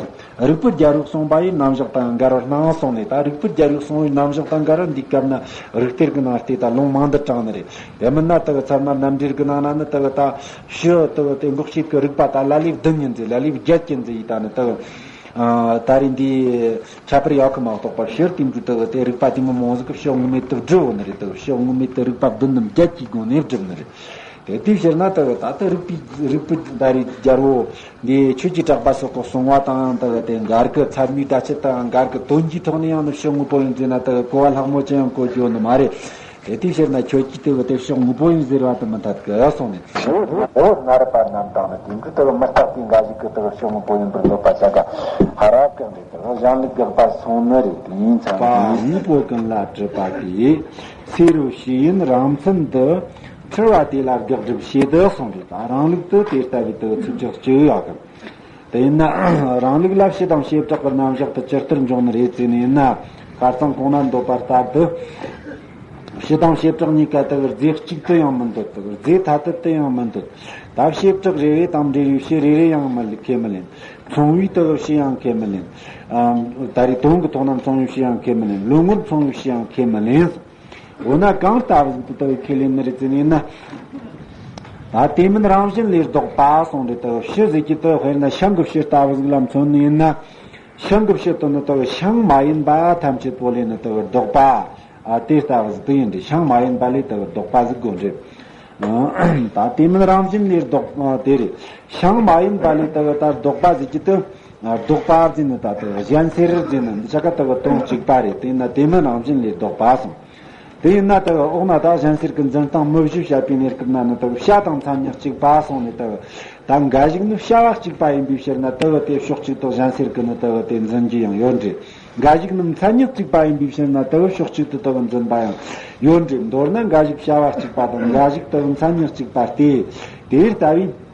རིགས་པའི་རྒྱལ་པོས་གསུངས་པ་ཡི་རྣམ་གཞག་དང་འགལ་བར་སྣང་གསུངས་ནས། ད་རིགས་པའི་རྒྱལ་པོས་གསུངས་པའི་རྣམ་གཞག་དང་འགལ་བར་འདི་སྐབས་ན་རིགས་གཏེར་གི་ནང་བལྟས་ད་ལུང་མང་དུ་དྲངས་ནི་རེད། དེ་མིན་ན་དག་ཚད་མ་རྣམ་འགྲེལ་གི་ནང་ན་ནི་དག་ད་ཕྱི་དག་དེ་འགོག་བྱེད་ཀྱི་རིགས་པ་ད་ལ་ལས་བདུན་ཡིན་ཟེར། ལ་ལས་བརྒྱད་ཀྱི་ཟེར་ཡི་ད་ནི་དག་ཨ། ད་རེས་འདི་ཁྱད་པར་ཡོད་གི་མ་གཏོགས་པ་ཕྱིར་དེ་འདྲ་དག་དེ་རིགས་པ་དེ་མོ་མང་ཟིག་གི་ཕྱི་དངོས་མེད་དུ་བསྒྲུབས་ནི་རེད། དག་ཕྱི་དངོས་མེད་དུ་རིགས་པ་བདུན་ནམ་བརྒྱད་ཀྱི་སྒོ་ནས་བསྒྲུབས་ནི་རེད། དེ་དེ་ཕྱིར་ན་དག་ད་ལྟ་རིགས་པའི་རིགས་པའི་ད་རེས་རྒྱལ་པོ་འདི་ཆོས་ཀྱི་གྲགས་པ་སོགས་ཀྱིས་གསུངས་པ་དང་དག་དེ་འགལ་གི། ཚད་མའི་བརྡ་ཆད་དང་འགལ་གི། དོན་གྱི་ཐོག་ནས་ཡང་ནི་ཕྱི་དངོས་པོ་ཡིན་ཟེར་ན་དག་གོ་བ་ལྷག་མོ་ཅི་ཡང་གོ་རྒྱུ་ནི་མ་རེད། དེ་དེ་ཕྱིར་ན་ཁྱོད་ཀྱིས་དེ་བ་དེ་ཕྱོགས་དངོས་པོ་ཡིན་ཟེར་བ་དེ་མི་འཐད་གི་གསུངས་ནས། འོ་ན་རིགས་པ་རྣམས་དང་ནི་དེ་འདྲའི་དེ་བ་མི་རྟག་པའི་འགའ་ཞིག་གིས་དེ་བ་ཕྱོགས་དངོས་པོ་ཡིན་པར་འདོད་པ་བྱ་དགའ་ཧ་ར་གི་འདྲ་དེ་བ་གཞན་ལུགས་དགག་པ་སོང་ནི་རེད། དེ་ཡིན་ཙང་པ་དངོས་པོ་ཀུན་ལ་གྲུབ་པ་དེས་སེ་རུ་ཤེས་ཡོན་རང་མཚན་དུ་འཁྲུལ་བ་དེ་ལ་དགག་སྒྲུབ་བྱེད་དུ་གསུངས་རེད། ད་རང་ལུགས་དུ་དེ་ལྟ་བུའི་དེ་བ་ཚིག་གྲོགས་གཅིག་ཡོད་གི། དེ་ཡིན་ན་རང་ལུགས་ལ་སྤྱི་དང་བྱེ་བྲག་གི་རྣམ་གཞག་ཏུ་ཇི་ལྟར་འཇོག་ནི་རེད་ཟེར་ནས་ཡིན་ན། ཁ་སང་གོང་ན་འདོད་པ་ལྟར་དུ། སྤྱི་དང་བྱེ་བྲག་གཉིས་ཀ་དག་རྫས་གཅིག་ཏུ་ཡང་མི་འདོད། དག་རྫས་ཐ་དད་དུ་ཡང་མི་འདོད། ད་བྱེ་བྲག་རེ་རེ་དང་འབྲེལ་བའི་སྤྱི་རེ་རེ་ཡང་མི་ཁས་མི་ལེན། མཚུངས་པའི་དག་སྤྱི་ཡང་ཁས་མི་ལེན། ཨ། ད་རེས་དོན་གྱི་ཐོག་ན་མཚུངས་པའི་སྤྱི་ཡང་ཁས་མི་ལེན། ལུང་ངོར་མཚུངས་པའི་སྤྱི་ཡང་ཁས་མི་ལེན། འོ་ན་གང་ལྟ་བུ་ཟིག་ཏུ་དག་ཁས་ལེན་ནི་རེད་ཟེར་ནས་ན། ད་དེ་མིན་རང་བཞིན་ལས་ལྡོག་པ་གསུངས་རེད། དག་སྤྱི་ཟེར་གྱི་དག་དཔེར་ན་ཤིང་གི་སྤྱི་ལྟ་བུ་ཟིག་ལ་མཚོན་ནི་ཡིན་ན། ཤིང་གི་སྤྱི་དུ་ནི་དག་ཤིང་མ་ཡིན་པ་ཐམས་ཅད་པོ་ལས་ནི་དག་ལྡོག་པ། ཨ། དེ་ལྟ་བུ་ཟིག་དུ་ཡིན་རེད། ཤིང་མ་ཡིན་པ་ལས་དག་ལྡོག་པ་ཟིག་དགོས་རེད། ད་དེ་མིན་རང་བཞིན་ལས་ལྡོག་དེ་རེད། ཤིང་མ་ཡིན་པ་ལས་དག་ད་ལྡོག་པ་ཟེར་གྱི་དུ། ལྡོག་པ་ཟེར་ནི་ད་དུ་གཞན་སེལ་ཟེར་ནི་འདི་ཆ་ཀ་དུ་གི་དོན་གཅིག་པ་རེད། དེས་ན་དེ་མིན་རང་བཞིན་ལས་ལྡོག་པ་གསུངས། དེ་ཡིན་ན་དུ་འོག་ན་ད་གཞན་སེལ་གྱི་འཛིན་སྟངས་མུ་བཞི་བཤད་པའི་གནས་སྐབས་ན་ནི་དུ་བྱ་དང་མཚན་ཉིད་གཅིག་པ་གསུངས་ནས་དུ་ད་འགའ་ཞིག་ནི་བྱ་བ་གཅིག་པ་ཡིན་པའི་ཕྱིར་ན་དུ་དེ་ཕྱོགས་གཅིག་ཏུ་གཞན་སེལ་གྱི་ནི་དུ་དེ་འཛིན་རྒྱུ་ཡང་ཡོད་འདྲ། འགའ་ཞིག་ནི་མཚན་ཉིད་གཅིག་པ་ཡིན་པའི་ཕྱིར་ན་དུ་ཕྱོགས་གཅིག་ཏུ་དུ་འཛིན་པ་ཡང་ཡོད་འདྲ། མདོར་ན་འགའ་ཞིག་བྱ་བ་གཅིག་པ་དང་འགའ་ཞིག་དུ་མཚན་ཉིད་གཅིག་པ་སྟེ། དེ་ལྟ་བུའི།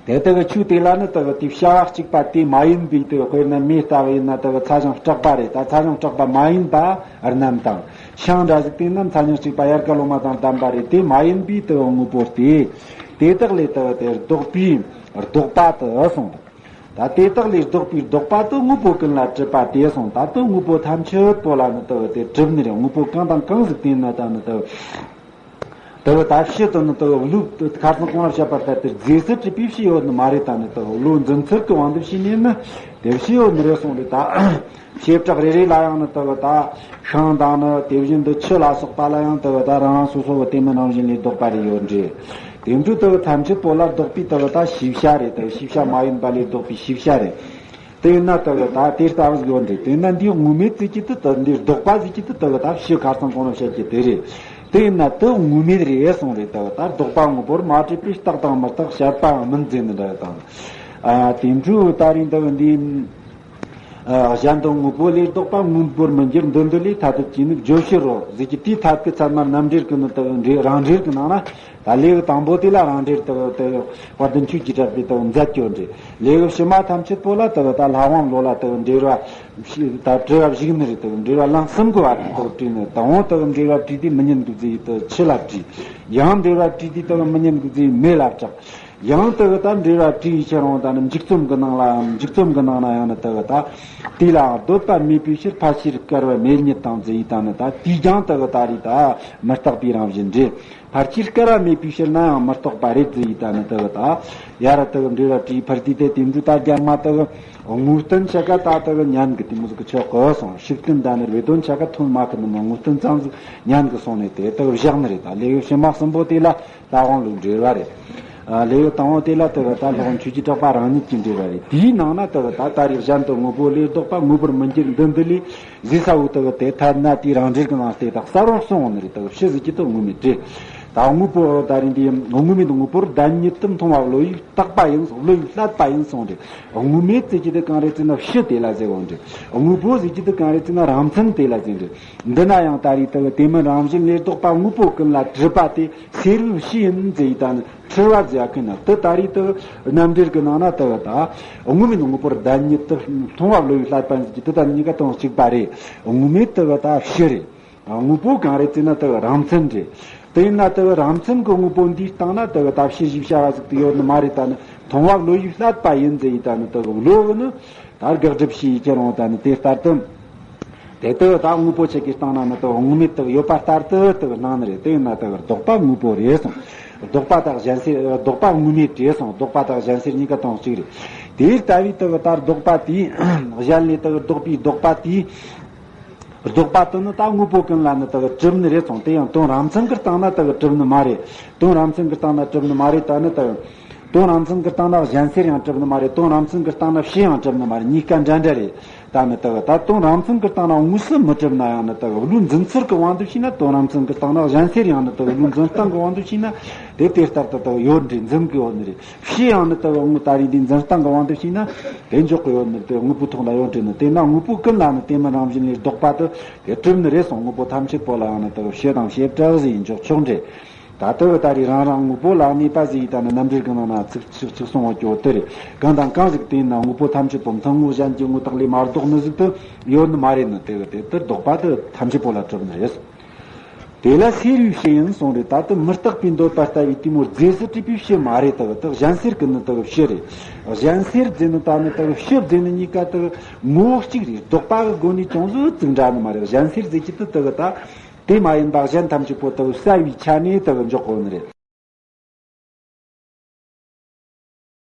དེ་ལྟ་བུ་ཆོས་དེ་ལ་ནི་ལྟ་བུ་དེ་བྱ་བ་གཅིག་པ་དེ་མ་ཡིན་པའི་དེ་དཔེར་ན་མེ་ལྟ་བུ་ཡིན་ན་ལྟ་བུ་ཚ་ཞིང་སྐྲག་པ་རེད། ད་ཚ་ཞིང་སྐྲག་པ་མ་ཡིན་པ་རྣམས་དང་། ཤིང་འདྲ་ཟིག་དེ་རྣམས་ཚ་ཞིང་གཅིག་པ་དབྱར་ཀ་ལོ་མ་དང་ལྡན་པ་རེད། དེ་མ་ཡིན་པའི་དེ་དངོས་པོ་སྟེ། དེ་དག་ལས་ལྟ་བུ་དེ་ལྡོག་པའི་ལྡོག་པ་དུ་གསུངས། ད་དེ་དག་ལས་ལྡོག་པའི་ལྡོག་པ་དུ་དངོས་པོ་ཀུན་ལ་གྲུབ་པ་དེ་གསུངས། ད་དུ་དངོས་པོ་ཐམས་ཅད་པོ་ལ་ནི་ལྟ་བུ་དེ་གྲུབ་ནི་རེད། དངོས་པོ་གང་དང་གང་ཟིག་དེ་ན་ད་ནི་ལྟ་བུ། དེ་བས་ད་ཕྱི་དུ་ནི་དེ་བས་བློ་ཁ་སང་གོང་ལ་བཤད་པ་ལྟར་དེ་རྫས་སུ་གྲུབ་པའི་ཕྱི་ཡོད་ནི་མ་རེད། ད་ནི་དེ་བས་བློ་འཛིན་ཚུལ་གྱི་དབང་དུ་བྱས་ནས་ནི་དེ་ཕྱི་ཡོད་ནི་རེད་གསུངས་རེད། ད་བྱེ་བྲག་རེ་རེ་ལ་ཡང་ནི་དེ་བས་ད་ཤིང་དང་ནི་དེ་བཞིན་དུ་ཆུ་ལ་སོགས་པ་ལ་ཡང་དེ་བས་ད་རང་རང་སོ་སོ་བ་དེ་མིན་རང་བཞིན་ལས་ལྡོག་པ་རེ་ཡོད་འདྲ། དེ་འདྲ་དེ་བས་ཐམས་ཅད་པོ་ལ་ལྡོག་པའི་དེ་བས་ད་ཤེས་བྱ་རེད། དེ་བས་ཤེས་བྱ་མ་ཡིན་པ་ལས་ལྡོག་པའི་ཤེས་བྱ་རེད། དེ་ཡིན་ན་དེ་གི་ད་དེ་ལྟ་བུ་ཡོད་འདྲ། དེ་ན་འདི་དངོས་མེད་ཟེར་གྱི་དེ་དེ་འདི་ལྡོག་པ་ཟེར་གྱི་དེ་དེ་གི་ད་ཕྱི་ཁ་སང་གོང་ལ་བཤད་ཀྱི་དེ་རེད། དེ་ཡིན་ན་དེ་དངོས་མེད་རེད་གསུངས་རེད། དེ་གི་ད་ལྡོག་པ་དངོས་པོར་མ་གྲུབ་པས་རྟག་དང་མི་རྟག་བཤད་པའང་མིན་ཟེར་ནི་འདྲ་དང་། ཨ། དེ་འཕྲོས་ད་རིང་དེ་གི་འདི། ཨ། གཞན་དོན་དངོས་པོ་ལས་ལྡོག་པ་དངོས་པོར་མི་འགྱུར་འདོད་འདོད་ལས་ཐ་དད་ཀྱི་ནི་བརྗོད་ཕྱིར་རོ་ཟེར་གྱི་དེའི་ཐད་ཀྱི་ཚད་མ་རྣམ་འགྲེལ་གྱི་ནི་དེ་གི་འགྲེལ་རང་འགྲེལ་གྱི་ནང་ན། ད་ལེའུ་དང་པོ་དེ་ལ་རང་འགྲེལ་དུ་དུ་དཔལ་ལྡན་ཆོས་ཀྱི་གྲགས་པས་དུ་མཛད་ཀྱི་ཡོད་འདྲ། ལེའུ་ཕྱི་མ་ཐམས་ཅད་པོ་ལ་དུ་ད་ལྷ་དབང་བློ་ལ་དུ་འགྲེལ་བ་ཞིག་ད་འགྲེལ་བ་བཞུགས་ནི་རེད། དུ་འགྲེལ་བ་ལན་གསུམ་གྱི་བར་དུ་དུ་བྲིས་ནས། དང་པོ་དུ་འགྲེལ་བ་བྲིས་དུས་མི་ཉན་གི་ཟེར་དུ་ཆུ་ལ་བྲིས། ཡང་འགྲེལ་བ་བྲིས་དུས་དུ་མི་ཉན་གི་ཟེར་མེ་ལ་སྐྲག། ཡང་དེ་གི་ད་འགྲེལ་བ་བྲིས་ཡི་ཁྱེར་འོང་ད་ནི་མཇུག་རྩོམ་གི་ནང་ལ་ཡང་མཇུག་རྩོམ་གི་ནང་ན་ཡང་ནི་དེ་གི་ད་དེ་ལའང་འདོད་པ་མེད་པའི་ཕྱིར་ཕལ་ཆེར་སྐལ་བ་མེད་ཉིད་དང་ཟེར་ཡི་ད་ནི་ད་དེའི་ཀྱང་དེ་གི་ད་རེད་ད་མི་རྟག་པའི་རང་བཞིན་རེད། ཕལ་ཆེར་སྐལ་བ་མེད་པའི་ཕྱིར་ན་ཡང་མི་རྟག་པ་རེད་ཟེར་ཡི་ད་ནི་དེ་གི་ད་ཡ་ར་དེ་གི་འགྲེལ་བ་བྲིས་ཕར་དུས་དེ་དེ་འདྲ་ད་རྒྱ་མ་དེ་གི་དངོས་བསྟན་ཆ་ག་ད་དེ་གི་ཉན་གི་དེ་མོ་ཟིག་གི་ཆོག་གི་སོང་། ཤུགས་བསྟན་ད་ནི་བེ་དོན་ཆ་ག་ཐོན་མ་གི་ནི་མོ་དངོས་བསྟན་ཙམ་ཟིག་ཉན་གི་སོང་ནས་དེ་དེ་གི་བཞག་ནི་རེད། ད་ལེའུ་ཕྱི་མ་གསུམ་པོ་དེ་ལ། ལྷ་དབང་ལུགས་འགྲེལ་བ་རེད། ཨ། ལེའུ་དང་པོ་དེ་ལ་དེ་གི་ད་ལྷ་དབང་ཆོས་ཀྱི་གྲགས་པ་རང་ཉིད་ཀྱི་འགྲེལ་བ་རེད། དེའི་ནང་ན་དེ་གི་ད་ད་རེས་གཞན་དུ་དངོས་པོ་ལས་ལྡོག་པ་དངོས་པོར་མི་འགྱུར་འདི་འདི་ལས་ཟེར་ས་བོ་དེ་གི་དེ་ཐ་ན་དེའི་རང་འགྲེལ་གྱི་ནང་དེ་དག་གསལ་བོར་གསུངས་ནི་རེད། དེ་གི་ཕྱི་ཟིག་གི་དེ་དངོས་མེད་རེད། ད་དངོས་པོ་ད་རེས་འདི་དངོས་མེད་དངོས་པོར་བདེན་གཉིས་དུ་མཐོང་བ་བློ་ཡིས་བཏགས་པ་ཡིན། བློ་ཡིས་བསླད་པ་ཡིན་གསུངས་རེད། དངོས་མེད་ཟེར་གྱི་དེ་གང་རེད་ཟེར་ན་ཕྱི་དེ་ལ་ཟེར་བོ་རེད། དངོས་པོ་ཟེར་གྱི་དེ་གང་རེད་ཟེར་ན་རང་མཚན་དེ་ལ་ཟེར་རེད། འདི་ན་ཡང་ད་རེས་དེ་གི་དེ་མིན་རང་བཞིན་ལས་ལྡོག་པ་དངོས་པོ་ཀུན་ལ་གྲུབ་པ་དེ། སེར་བའི་ཕྱི་ཡིན་ཟེར་ཡི་ད་ནི་འཁྲུལ་བ་ཟེར་ཡ་ཁུ་ན་དེ་ད་རེས་དེ་རྣམ་འགྲེལ་གྱི་ནང་ན་དེ་གི་ད་དངོས་མེད་དངོས་པོར་བདེན་གཉིས་དུ་མཐོང་བ་བློ་ཡིས་བསླད་པ་ཡིན་ཟེར་གྱི་དེ་ད་གཉིས་ཀ་དོན་གཅིག་པ་རེད། དངོས་མེད་དེ་གི་ད་ཕྱི་རེད། དངོས་པོ་གང་རེད་ཟེར་ན་དེ་གི་རང་མཚན་རེད། དེ་ཡིན་ན་དེ་གི་རང་མཚན་གྱི་དངོས་པོ་འདིའི་སྟེང་ན་དེ་གི་ད་ཕྱི་ཞིག་བྱ་བ་ཟིག་དེ་ཡོད་ནི་མ་རེད། ད་ནི་མཐོང་བ་བློ་ཡིས་བསླད་པ་ཡིན་ཟེར་ཡི་ད་ནི་དེ་གི་བློ་གི་ནི་ད་དགག་སྒྲུབ་བྱས་ཡི་ཁྱེར་འོང་ད་ནི་དེ་ལྟར་དུ། དེ་ལྟ་བུ་ད་དངོས་པོ་ཆེ་གེ་སྟེང་ན་ནི་དེ་དངོས་མེད་དེ་ཡོད་པ་ལྟར་དུ་དེ་སྣང་ནི་རེད། དེ་ཡིན་ན་དེ་ལྡོག་པ་དངོས་པོ་རེད་གསུངས། ལྡོག་པ་དག་གཞན་སེལ། ལྡོག་པ་དངོས་མེད་རེད་གསུངས། ལྡོག་པ་དག་གཞན་སེལ་གཉིས་ཀ་དོན་གཅིག་རེད། དེ་ལྟ་བུའི་དེ་ད་ལྡོག་པ་དེས་གཞན་ལས་དེ་ལྡོག་པའི་ལྡོག་པ་དེས། ལྡོག་པ་དེ་ནི་ད་དངོས་པོ་ཀུན་ལ་ནི་དེ་གྲུབ་ནི་རེད་གསུངས། དེ་ཡང་དོན་རང་མཚན་གྱི་སྟེང་ན་དེ་གྲུབ་ནི་མ་རེད། དོན་རང་མཚན་གྱི་སྟེང་ན་གྲུབ་ནི་མ་རེད། ད་ནི་དེ་དོན་རང་མཚན་གྱི་སྟེང་ན་གཞན་སེལ་ཡང་གྲུབ་ནི་མ་རེད། དོན་རང་མཚན་གྱི་སྟེང་ན་ཕྱི་ཡང་གྲུབ་ནི་མ་རེད། གཉིས་ཀ་འདྲ་འདྲ་རེད། ད་ནི་དེ་ད་དོན་རང་མཚན་གྱི་སྟེང་ན་དངོས་སུ་མི་གྲུབ་ན་ཡང་ནི་དེ་བློའི་འཛིན་ཚུལ་གྱི་དབང་དུ་བྱས་ན། དོན་རང་མཚན་གྱི་སྟེང་ན་གཞན་སེལ་ཡང་ནི་དེ་བློའི་འཛིན་སྟངས་ཀྱི་དབང་དུ་བྱས་ན་དེ་དེ་ལྟར་དུ་དེ་ཡོད་འདྲ་འཛིན་གྱི་ཡོད་ནི་རེད། ཕྱི་ཡང་ནི་དེ་དངོས་ད་རེས་འདིའི་འཛིན་སྟངས་ཀྱི་དབང་དུ་བྱས་ན་དེ་འཇོག་གི་ཡོད་ནི་རེད། དེ་དངོས་པོའི་ཐོག་ལ་ཡོད་འདྲ་ནི། དེས་ན་དངོས་པོ་ཀུན་ལ་ནི་དེ་མིན་རང་བཞིན་ལས་ལྡོག་པ་དེ་དེ་གྲུབ་ནི་རེད་གསུངས། དངོས་པོ་ཐམས་ཅད་པོ་ལ་ཡང་ནི་དེ་ཕྱི་དང་བྱེ་བྲག་ཟེར་ཡི་འཇོག་ཆོག་འདྲ། ད་ལྟ་བུ་ད་རེས་རང་རང་དངོས་པོ་ལ་གནས་པ་ཟེར་ཡི་ད་ནི་རྣམ་འགྲེལ་གྱི་ནང་ན་ཚིག་ཚིག་ཚིག་གསུང་བ་སྐྱོ་དེ་རེད། གང་དང་གང་ཞིག་དེ་ཡིན་ན་དངོས་པོ་ཐམས་ཅད་པོ་མཐུན་དངོས་གཞན་གྱི་དངོས་བཏགས་ལས་མ་ལྡོག་ནི་ཟིག་ཏུ་ཡོད་ནི་མ་རེད་ནི། དེ་གི་དེ་དེ་ལྡོག་པ་དེ་ཐམས་ཅད་པོ་ལ་གྲུབ་ནི་རེད། དེ་ལ་སེལ་བའི་ཕྱི་ཡིན་གསུངས་རེད། ད་དེ་མི་རྟག་པའི་འདོད་པ་ལྟ་བུའི་དེ་མོ་རྫས་སུ་གྲུབ་པའི་ཕྱི་མ་རེད། དེ་གི་དེ་གཞན་སེལ་གི་ནི་དེ་གི་ཕྱི་རེད། གཞན་སེལ་ཟེར་ནི་ད་ནི་དེ་གི་ཕྱི་ཟེར་ནི་གཉིས་ཀ་དེ་གི་ངོ་བོ་གཅིག་རེད། ལྡོག་པ་གི་སྒོ་ནས་ཅུང་ཟད་ཙིག་འདྲ་ནི་མ་རེད། གཞན་སེལ་ཟེར་གྱི་དེ་དེ་གི་ད། དེ་མ་ཡིན་པ་གཞན་ཐམས་ཅད་པོ་དེ་བསལ་བའི་ཆ་ནས་དེ་འཇོག་དགོས་ནི་རེད།